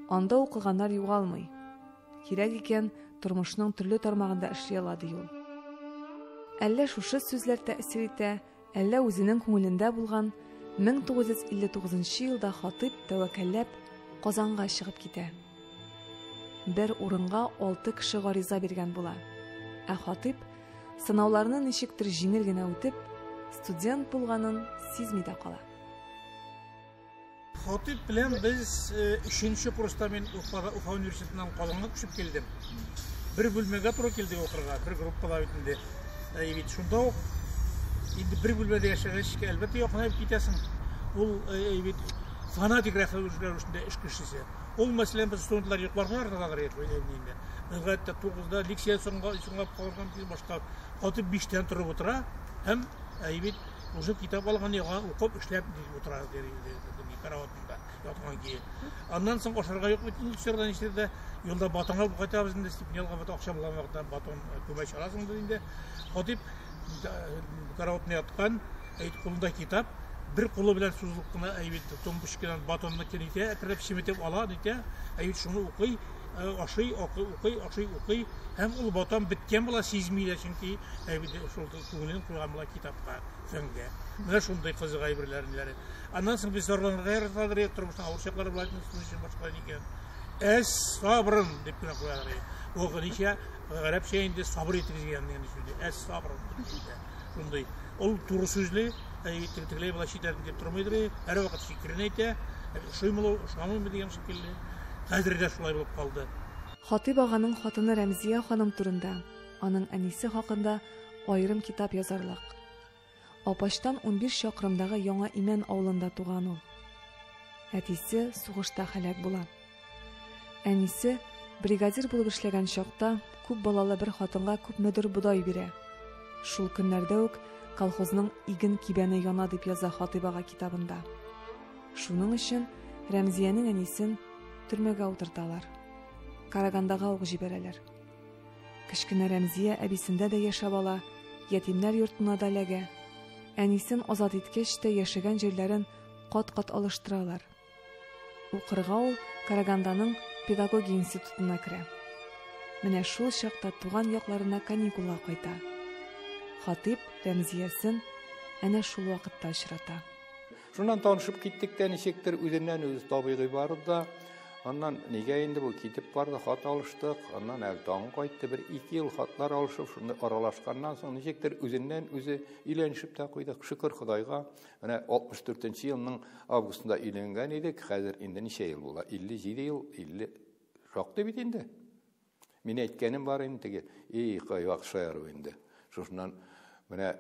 S1: Анда укыганнар югалмый. Кирәк икән, тормышның төрле тармагында эшли ала, ди ул. Әллә шушы сүзләр тәэсир итә, әллә үзенең күңелендә булган 1959 елда Хатыйп тәвәккәлләп Казанга чыгып китә. Бер урынга 6 кеше гариза биргән була. Ә Хатыйп сынауларны ничектер җиңел генә үтеп, студент булганын сизми дә кала.
S11: Хатыйп белән без 3нче курста мин Уфада, Уфа университетыннан Казанга күчеп килдем. Бер бүлмәгә туры килдек укырга, бер группада бит инде. Бит шунда ук инде бер бүлмәдә яшәгәч, әлбәттә якынаеп китәсең. Ул бит фанатик рәвешләрендә эш кешесе. Ул, мәсәлән, без студентлар йокларга яраталар инде. Без гадәттә 9-да лекция соңлап калырга мөмкин, башка Хатыйп 5-тән торып утыра һәм бит уже китап алган яңа укып эшләп утыра караватында яткан көе. Аннан соң ашарга юк бит инде чорда ничек дә юлда батон алып кайтабыз инде, стипендиалга бит акча булган вакытта батон күмәч аласың инде. Хатыйп караватында яткан, әйт кулында китап, бер кулы белән сузылып кына әйбит тумбочкадан батонны кенитә, әкренләп чеметеп ала, нитә, әйбит шуны укый, ашый, укый, ашый, укый һәм ул батон беткән була, сизми дә, чөнки әйбит шул күңелен куйган була китапка, фәнгә. Менә шундый кызык әйберләр. Аннан соң без зарланырга яратадыр, тормышның авыр чаклары була, өчен башка икән. Әс сабрын дип кенә куялар. Ул ничә гарәпчә инде сабыр итегез дигән сүз. Әс сабрын дип әйтә. Шундый. Ул туры сүзле, тегеләй була читәрдем дип тормыйдыр, һәрвакыт фикерен әйтә. Ошыймы ул, ошамыймы дигән шикелле. Хәзер дә шулай булып калды.
S1: Хатыйп аганың хатыны Рәмзия ханым турында, аның әнисе хакында аерым китап язарлык. Апачтан 15 чакрымдагы Яңа Имән авылында туган ул. Әтисе сугышта һәлак була. Әнисе бригадир булып эшләгән чакта күп балалы бер хатынга күпмедер бодай бирә. Шул көннәрдә үк колхозның иген кибәне яна дип яза Хатыйп ага китабында. Шуның өчен Рәмзиянең әнисен төрмәгә утырталар. Карагандага ук җибәрәләр. Кечкенә Рәмзия әбисендә дә яшәп ала, ятимнәр йортына да эләгә. Әнисен азат иткәч тә яшәгән җирләрен кат-кат алыштыралар. Укырга ул Караганданың педагогия институтына керә. Менә шул чакта туган якларына каникулга кайта. Хатыйп Рәмзиясен әнә шул вакытта очрата.
S2: Шуннан танышып киттек тә ничектер үзеннән үзе табигый барды да. Аннан нигә инде бу китеп барды, хат алыштык. Аннан әле тагын кайтты. Бер ике ел хатлар алышып, шунда аралашканнан соң ничектер үзеннән үзе өйләнешеп тә куйдык. Шөкер Ходайга. Менә 64 елның августында өйләнгән идек. Хәзер инде ничә ел була? 57 ел, 50 шактый бит инде. Мин әйткәнем бар инде теге, эй, кайвак шаяру инде. Шушыннан менә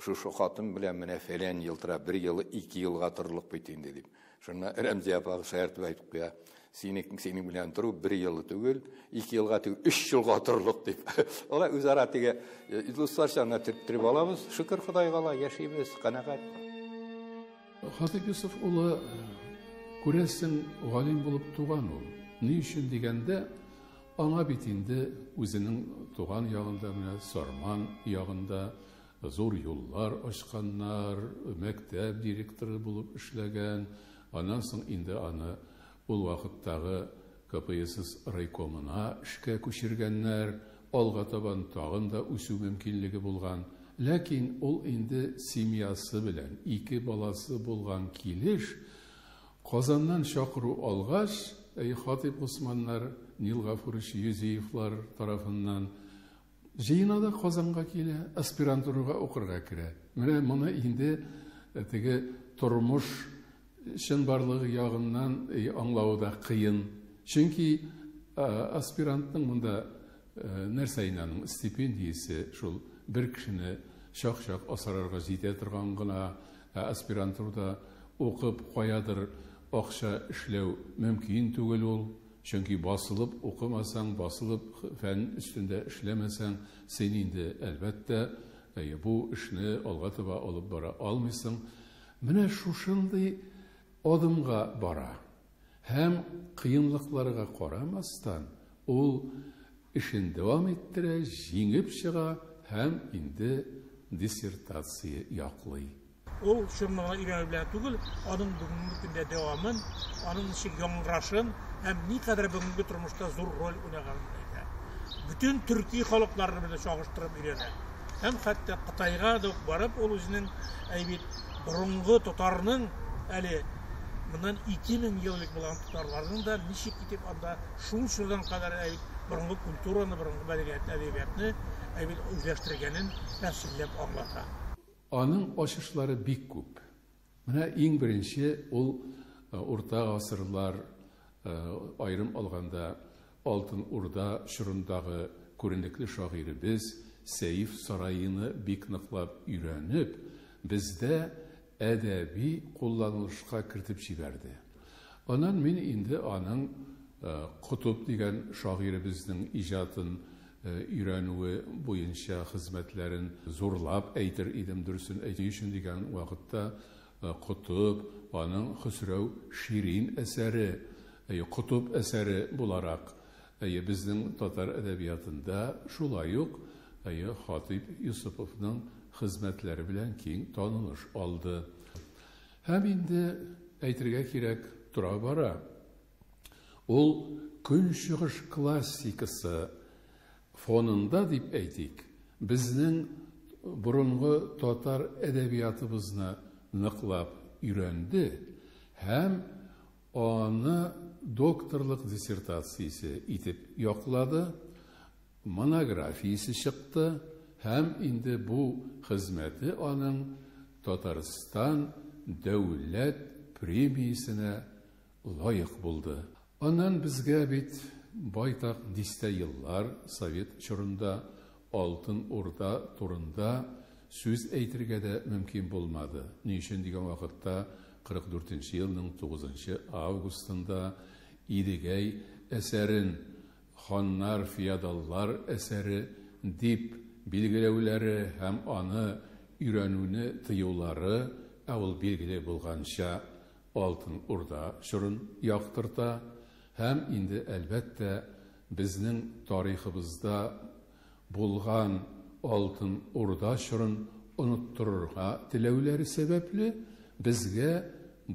S2: шушы хатын белән менә фәлән ел тора, бер елы ике елга торырлык бит инде дип. Шуннан Рәмзия апа шаяртып әйтеп куя, сине синең белән тору бер елы түгел, ике елга түгел, өч елга торырлык дип. Алай үзара теге дусларча гына төрттереп алабыз. Шөкер Ходайга ла яшибез, канәгать.
S12: Хатыйп Йосыф улы, күрәсең, галим булып туган ул. Ни өчен дигәндә, аңа бит инде үзенең туган ягында, менә Сарман ягында зур юллар ачканнар, мәктәп директоры булып эшләгән, аннан соң инде аны ул вакыттагы КПСС райкомына эшкә күчергәннәр, алга табан тагын да үсү мөмкинлеге булган. Ләкин ул инде семьясы белән, ике баласы булган килеш, Казаннан чакыру алгач, әй, Хатыйп Госманнар, Нил Гафурович Юзиевлар тарафыннан җыена да Казанга килә, аспирантурага укырга керә. Менә моны инде теге тормыш чынбарлыгы ягыннан аңлавы да кыен. Чөнки аспирантның монда нәрсә инде аның стипендиясе шул бер кешене чак-чак асрарга җитә торган гына, ә аспирантурада укып каядыр акча эшләү мөмкин түгел ул. Чөнки басылып укымасаң, басылып фән өстендә эшләмәсәң, син инде, әлбәттә, бу эшне алга таба алып бара алмыйсың. Менә шушындый адымга бара. Һәм кыенлыкларга карамастан, ул эшен дәвам иттерә, җиңеп чыга һәм инде диссертация яклый.
S11: Ул чорны гына өйрәнү белән түгел, аның бүгенге көндә дәвамын, аның ничек яңгырашын һәм никадәр бүгенге тормышта зур роль уйнаганын әйтә. Бөтен төрки халыкларны белән чагыштырып өйрәнә. Һәм хәтта Кытайга да ук барып, ул үзенең әй бит борынгы татарның әле моннан 2000 ел элек булган татарларның да ничек итеп анда шул чордан кадәр әй борынгы культураны, борынгы мәдәниятне, әдәбиятны әй бит үзләштергәнен тәфсилләп аңлата.
S12: Аның ачышлары бик күп. Менә иң беренче ул урта гасырлар, аерым алганда Алтын Урда чорындагы күренекле шагыйребез Сәйф Сараины бик ныклап өйрәнеп, бездә әдәби кулланылышка кертеп җибәрде. Аннан мин инде аның Котып дигән шагыйребезнең иҗатын өйрәнүе буенча хезмәтләрен зурлап әйтер идем, дөресен әйтү өчен дигән вакытта Котып, аның Хөсрәү Ширин әсәре, Котып әсәре буларак, безнең татар әдәбиятында шулай ук Хатыйп Йосыповның хезмәтләре белән киң танылыш алды. Һәм инде әйтергә кирәк, тора-бара ул көнчыгыш классикасы фонында дип әйтик, безнең борынгы татар әдәбиятыбызны ныклап өйрәнде һәм аны докторлык диссертациясе итеп яклады, монографиясе чыкты һәм инде бу хезмәте аның Татарстан дәүләт премиясенә лаек булды. Аннан безгә бит байтак дистә еллар совет чорында Алтын Урда турында сүз әйтергә дә мөмкин булмады. Ни өчен дигән вакытта 44 нче елның 9 нчы августында Идегәй әсәрен ханнар, феодаллар әсәре дип билгеләүләре һәм аны өйрәнүне тыюлары, ә ул билгеле булганча Алтын Урда чорын яктырта һәм инде, әлбәттә, безнең тарихыбызда булган Алтын Урда чорын оныттырырга теләүләре сәбәпле, безгә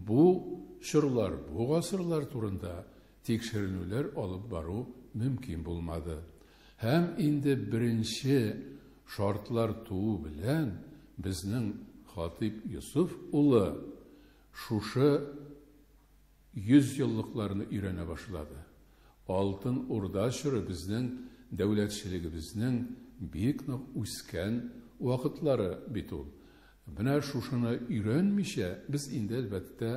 S12: бу чорлар, бу гасырлар турында тикшеренүләр алып бару мөмкин булмады. Һәм инде беренче шартлар туу белән безнең Хатип Йосыф улы шушы 100 еллыкларны өйрәнә башлады. Алтын Урда чоры безнең дәүләтчелегебезнең бик нык үскән вакытлары бит ул. Менә шушыны өйрәнмичә без инде әлбәттә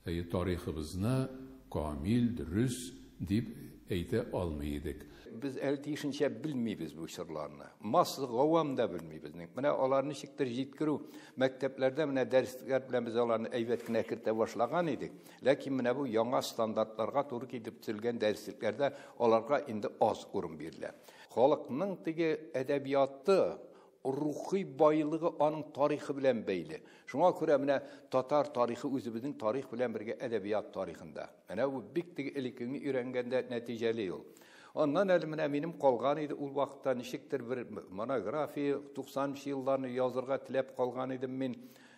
S12: тарихыбызны камил, дөрес дип әйтә алмый идек.
S2: Без әле тиешенчә белмибез бу чорларны. Масса гавам да белми безнең. Менә аларны ничектер җиткерү мәктәпләрдә менә дәресләр белән без аларны әйбәт кенә кертә башлаган идек. Ләкин менә бу яңа стандартларга туры килеп төзелгән дәреслекләрдә аларга инде аз урын бирелә. Халыкның теге әдәбияты, рухи байлыгы аның тарихы белән бәйле. Шуңа күрә менә татар тарихы үзебезнең тарих белән бергә әдәбият тарихында. Менә бу бик теге элеккене өйрәнгәндә нәтиҗәле юл. Аннан әле менә минем калган иде ул вакытта ничектер бер монография 90 елларны язырга теләп калган идем мин.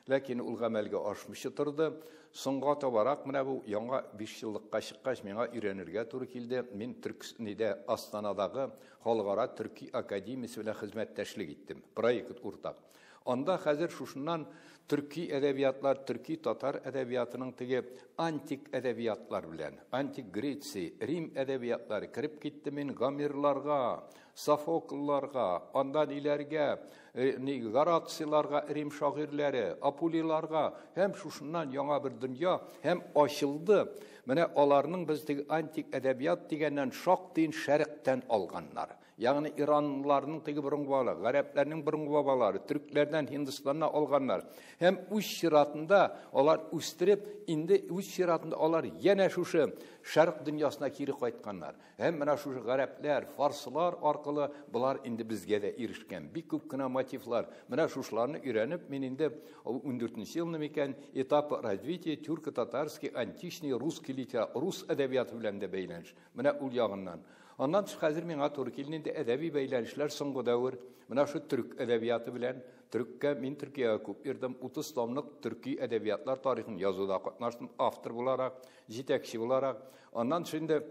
S2: Ләкин ул гамәлгә ашмыйча торды. Соңга табарак менә бу яңа 5 еллыкка чыккач миңа өйрәнергә туры килде. Мин Төркнидә Астанадагы Халыкара Төрки академиясе белән хезмәттәшлек иттем. Проект уртак. Анда хәзер шушыннан төрки әдәбиятлар, төрки татар әдәбиятының теге антик әдәбиятлар белән, антик Греция, Рим әдәбиятлары кереп китте мин Гомерларга, Софоклларга, анда ниләргә, Горацийларга, Рим шагыйрьләре, Апулиларга һәм шушыннан яңа бер дөнья һәм ачылды. Менә аларның без теге антик әдәбият дигәннән шактый шәрыктән алганнар. Ягъни иранлыларның теге борынгы бабалары, гарәпләрнең борынгы бабалары, төркләрдән, Һиндстаннан алганнар. Һәм үз чиратында алар үстереп, инде үз чиратында алар янә шушы шәрык дөньясына кире кайтканнар. Һәм менә шушы гарәпләр, фарсылар аркылы болар инде безгә дә ирешкән. Бик күп кенә мотивлар. Менә шушыларны өйрәнеп, мин инде 14 елны микән этап развития тюрко-татарский античный русский литература, рус әдәбияты белән дә бәйләнеш. Менә ул ягыннан. Аннан тыш хәзер миңа туры килде инде әдәби бәйләнешләр соңгы дәвер. Менә шу төрк әдәбияты белән, төрккә мин Төркиягә күп йөрдем, 30 томлык төрки әдәбиятлар тарихын язуда катнаштым, автор буларак, җитәкче буларак. Аннан тыш инде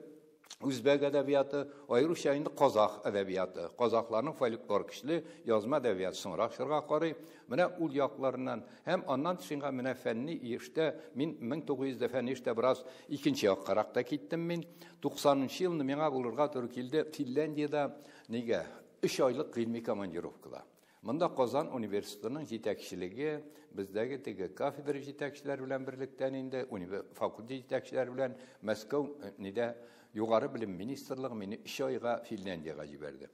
S2: үзбәк әдәбияты, аеруча инде казах әдәбияты. Казахларның фольклор көчле язма әдәбияты соңрак чорга карый. Менә ул якларыннан һәм аннан тыш инде менә фәнни эштә мин 1900 фәнни эштә бераз икенче яккарак та киттем мин. 90 елны миңа булырга туры килде Финляндиядә нигә 3 айлык гыйльми командировкада. Монда Казан университетының җитәкчелеге, бездәге теге кафедра җитәкчеләре белән берлектән инде факультет җитәкчеләре белән Мәскәү нидә Югары белем министрлыгы мине 3 айга Финляндиягә җибәрде.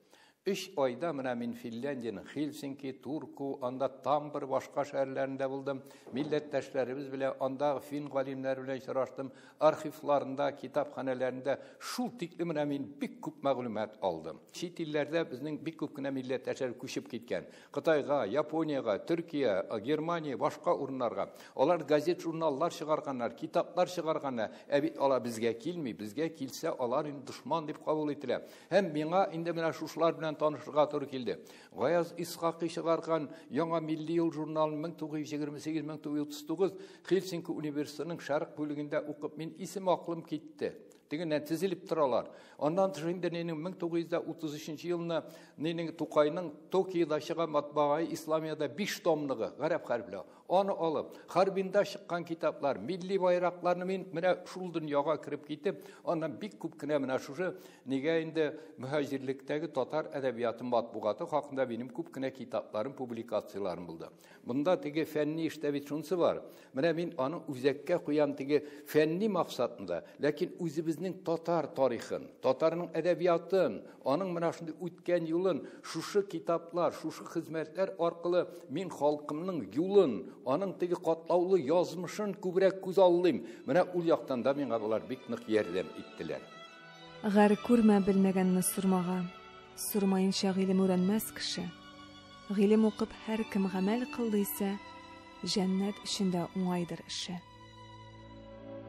S2: 3 айда менә мин Финляндиянең Хельсинки, Турку, анда Тамбер башка шәһәрләрендә булдым. Милләттәшләребез белән, андагы фин галимнәре белән очраштым. Архивларында, китапханәләрендә шул тикле менә мин бик күп мәгълүмат алдым. Чит илләрдә безнең бик күп кенә милләттәшләр күчеп киткән. Кытайга, Япониягә, Төркия, Германия, башка урыннарга. Алар газет, журналлар чыгарганнар, китаплар чыгарганнар. Ә бит алар безгә килми, безгә килсә алар инде дошман дип кабул ителә. Һәм миңа инде менә шушылар белән танышырга туры килде. Гаяз Исхакый чыгарган Яңа милли юл журналын 1928-1939 Хельсинки университетының шәрык бүлегендә укып мин исем аклым китте. Тегеннән тезелеп торалар. Аннан тыш инде нинең 1933 елны нинең Тукайның Токиода чыган матбагаи Исламиядә 5 томлыгы гарәп хәрефләре. Аны алып, Харбинда чыккан китаплар, милли байракларны мин менә шул дөньяга кереп китеп, аннан бик күп кенә менә шушы нигә инде мөһаҗирлектәге татар әдәбияты матбугаты хакында минем күп кенә китапларым, публикацияларым булды. Монда теге фәнни эштә бит шунысы бар. Менә мин аны үзәккә куям теге фәнни максатында, ләкин үзебезнең татар тарихын, татарның әдәбиятын, аның менә шундый үткән юлын, шушы китаплар, шушы хезмәтләр аркылы мин халкымның юлын, аның теге катлаулы язмышын күбрәк күз аллыйм. Менә ул яктан да миңа болар бик нык ярдәм иттеләр.
S1: Гәр күрмә белмәгәнне сормага, сормаенча гыйлем өйрәнмәс кеше. Гыйлем укып һәр кем гамәл кылды исә, җәннәт эчендә уңайдыр эше.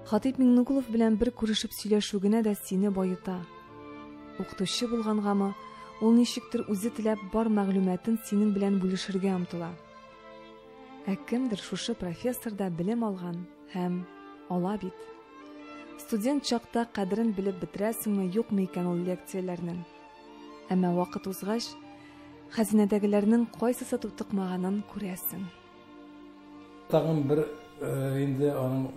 S1: Хатип Миңнегулов белән бер күрешеп сөйләшү генә дә сине баета. Укытучы булгангамы, ул ничектер үзе теләп бар мәгълүматын синең белән бүлешергә омтыла. Ә кемдер шушы профессорда белем алган һәм Ала бит. Студент чакта кадерен белеп бетерәсеңме, юкмы икән ул лекцияләрнең? Әмма вакыт узгач, хәзинәдәгеләрнең кайсысы тутыкмаганын күрәсең.
S13: Тагын бер инде аның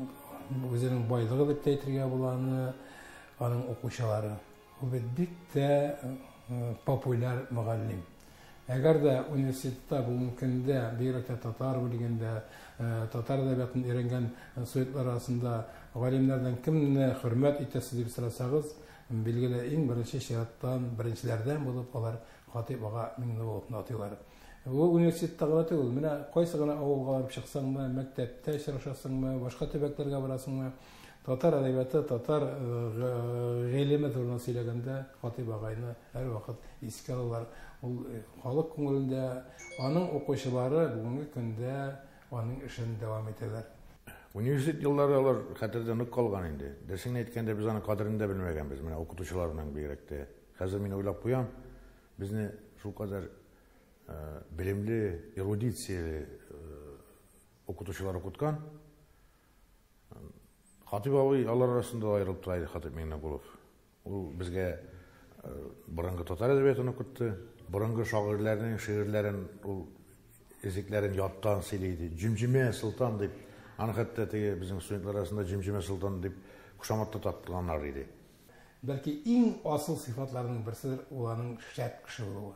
S13: үзенең байлыгы дип тә әйтергә була аны, аның укучылары. Ул бит бик тә популяр мөгаллим. Әгәр дә университетта бүгенге көндә, бигрәк тә татар бүлегендә, татар әдәбиятын өйрәнгән студентлар арасында галимнәрдән кемне хөрмәт итәсез дип сорасагыз, билгеле, иң беренче чираттан, беренчеләрдән булып алар Хатыйп ага Миңнегуловны атыйлар. Бу университетта гына түгел, менә кайсы гына авылга барып чыксаңмы, мәктәптә очрашасыңмы, башка төбәкләргә барасыңмы, татар әдәбияты, татар гыйлеме турында сөйләгәндә Хатыйп агайны һәрвакыт искә алалар. Ул халык күңелендә, аның укучылары бүгенге көндә аның эшен дәвам итәләр.
S14: Университет еллары алар хәтердә нык калган инде. Дөресен әйткәндә, без аның кадерен дә белмәгәнбез, менә укытучыларның бигрәк тә. Хәзер мин уйлап куям, безне шулкадәр белемле, эрудицияле укытучылар укыткан. Хатип абый алар арасында да аерылып тора иде, Хатип Миңнегулов. Ул безгә борынгы татар әдәбиятын укытты. Борынгы шагыйрьләрнең шигырьләрен ул эзлекләрен яттан сөйли иде. Җөмҗөмә Солтан дип, аны хәтта теге безнең студентлар арасында Җөмҗөмә Солтан дип кушамат та такканнар иде.
S13: Бәлки иң асыл сыйфатларының берседер ул аның шәп кеше булуы.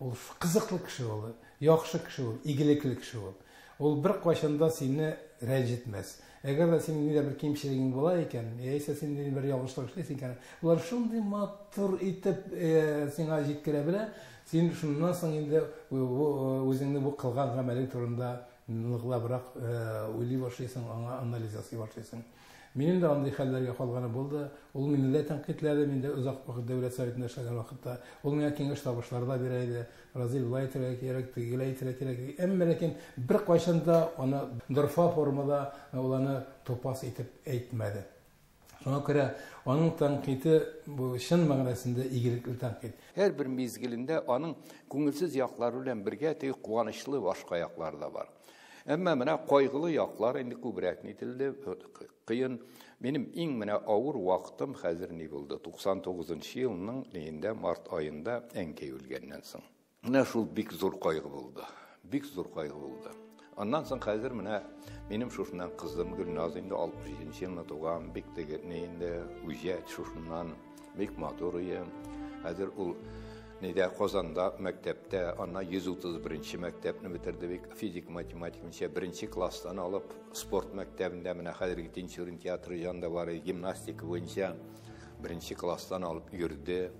S13: Ул кызыклы кеше ул, яхшы кеше ул, игелекле кеше ул. Ул беркайчан да сине рәнҗетмәс. Әгәр дә синең нидә бер кимчелегең була икән, яисә син нидә бер ялгышлык эшлисең икән, улар шундый матур итеп сиңа җиткерә белә, син шуннан соң инде үзеңне бу кылган гамәлең турында ныклабрак уйлый башлыйсың, аңа анализ ясый башлыйсың. Минем дә андый хәлләргә калганы булды. Ул мине дә тәнкыйтьләде, мин дә озак вакыт Дәүләт Советында эшләгән вакытта. Ул миңа киңәш-табышлар да бирә иде. Разил, болай итәргә кирәк, тегеләй итәргә кирәк. Әмма ләкин беркайчан да аны дорфа формада, ул аны тупас итеп әйтмәде. Шуңа күрә аның тәнкыйте бу чын мәгънәсендә игелекле тәнкыйть.
S2: Һәрбер мизгелендә аның күңелсез яклары белән бергә теге куанычлы башка яклары да бар. Әмма менә кайгылы яклар инде күбрәк нителде, кыен. Минем иң менә авыр вакытым хәзер ни булды? 99 елның ниендә, март аенда әнкәй үлгәннән соң. Менә шул бик зур кайгы булды. Бик зур кайгы булды. Аннан соң хәзер менә минем шушыннан кызым Гөлназ инде 67 елны туган, бик теге ни инде үҗәт шушыннан, бик матур ие. Хәзер ул нидә Казанда мәктәптә, аннан 131 мәктәпне бетерде бик физик, математика буенча беренче класстан алып спорт мәктәбендә менә хәзерге Тинчурин театры янында бар гимнастика буенча беренче класстан алып йөрде.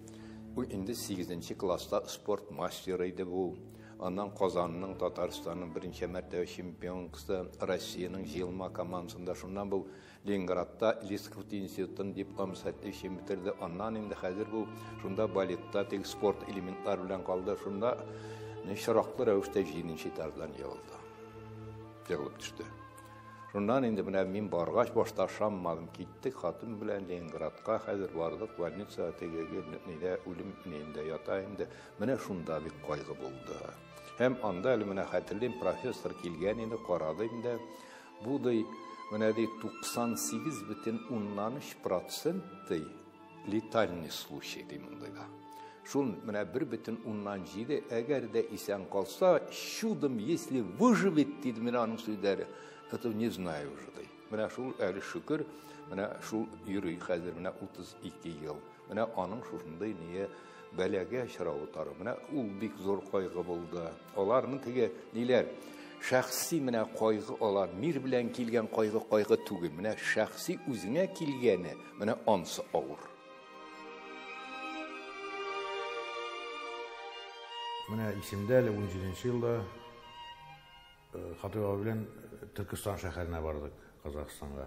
S2: Ул инде 8 класста спорт мастеры иде бу. Аннан Казанның, Татарстанның беренче мәртәбә чемпионкасы, Россиянең җыелма командасында, шуннан бу Ленинградта Лисков институтын диплом сәтле бетерде. Аннан инде хәзер бу шунда балетта теге спорт элементлары белән калды. Шунда очраклы рәвештә җиденче этаждан егылды. Егылып төште. Шуннан инде менә мин баргач башта ышанмадым. Киттек хатын белән Ленинградка, хәзер бардык, больница теге нидә үлем нидә ята инде. Менә шунда бик кайгы булды. Һәм анда әле менә хәтерлим, профессор килгән инде, карады инде. Бу ди, менә ди 98,3% ди летальный случай ди мондыйда. Шул менә 1,7, әгәр дә исән калса, чудом, если выживет, диде менә аның сүзләре, это не знаю уже ди. Менә шул әле шөкер, менә шул йөри хәзер менә 32 ел. Менә аның шушындай ние бәлагә очравы тары. Менә ул бик зур кайгы булды. Аларның теге ниләр, шәхси менә кайгы алар, мир белән килгән кайгы кайгы түгел. Менә шәхси үзеңә килгәне, менә ансы авыр.
S14: Менә исемдә әле 17 елда Хатип абый белән Төркестан шәһәренә бардык, Казахстанга.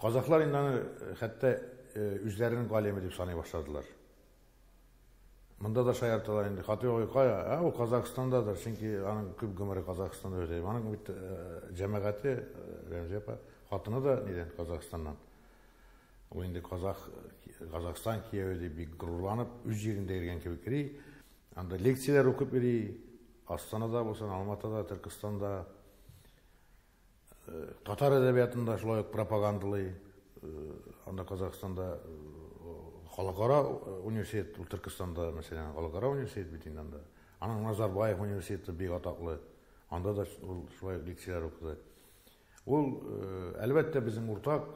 S14: Казахлар инде аны хәтта үзләренең галиме дип саный башладылар. Монда да шаярталар инде. Хатип абый кая? Ә, ул Казахстандадыр, чөнки аның күп гомере Казахстанда үтә. Аның бит җәмәгате Рәмзия апа, хатыны да нидән, Казахстаннан. Ул инде Казахстан кияве дип бик горурланып, үз җирендә йөргән кебек йөри. Анда лекцияләр укып йөри. Астанада булсын, Алматыда, Төркестанда. Татар әдәбиятын да шулай ук пропагандалый. Анда Казахстанда халыкара университет, ул Төркестанда, мәсәлән, халыкара университет бит инде анда. Аның Назарбаев университеты бик атаклы. Анда да ул шулай ук лекцияләр укыды. Ул, әлбәттә, безнең уртак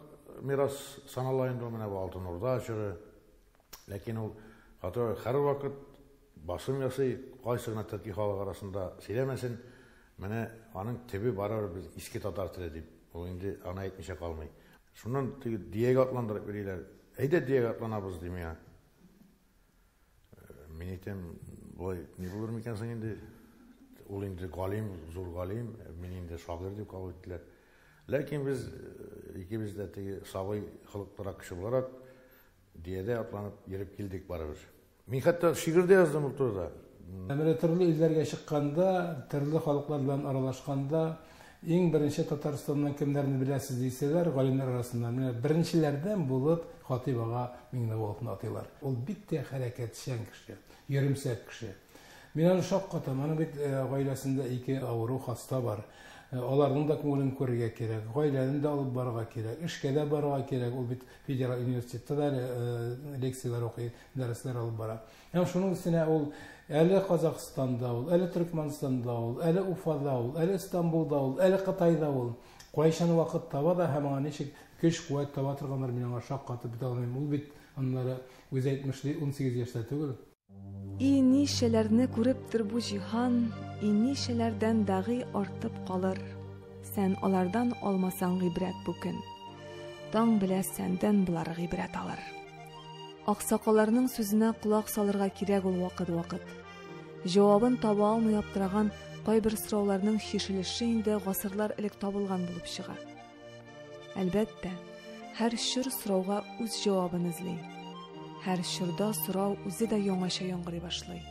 S14: мирас санала инде менә бу Алтын Урда чоры. Ләкин ул хәтта һәрвакыт басым ясый, кайсы гына төрки халык арасында сөйләмәсен, менә аның төбе барыбер без иске татар теле дип, ул инде аны әйтмичә калмый. Шуннан теге дөягә атландырып йөриләр. Әйдә дөягә атланабыз ди миңа. Мин әйтәм, болай ни булыр микән соң инде? Ул инде галим, зур галим, мин инде шагыйрь дип кабул иттеләр. Ләкин без икебез дә теге сабый холыклырак кеше буларак дөядә атланып йөреп килдек барыбер. Мин хәтта шигырь дә яздым ул турыда.
S13: Менә төрле илләргә чыкканда, төрле халыклар белән аралашканда, иң беренче Татарстаннан кемнәрне беләсез дисәләр, галимнәр арасыннан менә беренчеләрдән булып Хатыйп ага Миңнегуловны атыйлар. Ул бик тә хәрәкәтчән кеше, йөремсәк кеше. Мин аны шаккатам. Аның бит гаиләсендә ике авыру хаста бар. Аларның да күңелен күрергә кирәк, гаиләне дә алып барырга кирәк, эшкә дә барырга кирәк. Ул бит федераль университетта да әле лекцияләр укый, дәресләр алып бара. Һәм шуның өстенә ул әле Казахстанда ул, әле Төркмәнстанда ул, әле Уфада ул, әле Истанбулда ул, әле Кытайда ул. Кайчан вакыт таба да һәм аңа ничек көч-куәт таба торгандыр, мин аңа шаккатып бетә алмыйм. Ул бит аннары үзе әйтмешли 18 яшьтә түгел.
S1: И ничәләрне күрептер бу җиһан, и ничәләрдән дагый артып калыр. Сән алардан алмасаң гыйбрәт бу көн. Таң белә сәндән болар гыйбрәт алыр. Аксакалларның сүзенә колак салырга кирәк ул вакыт-вакыт. Җавабын таба алмый аптыраган кайбер сорауларның чишелеше инде гасырлар элек табылган булып чыга. Әлбәттә, һәр чор сорауга үз җавабын эзли. Һәр чорда сорау үзе дә яңача яңгырый башлый.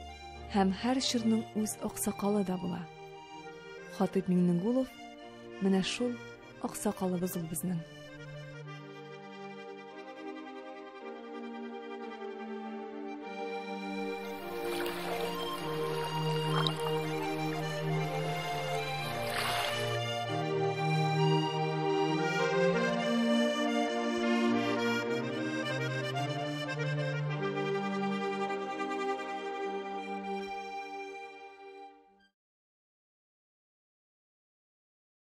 S1: Һәм һәр чорның үз аксакалы да була. Хатыйп Миңнегулов менә шул аксакалыбыз ул безнең.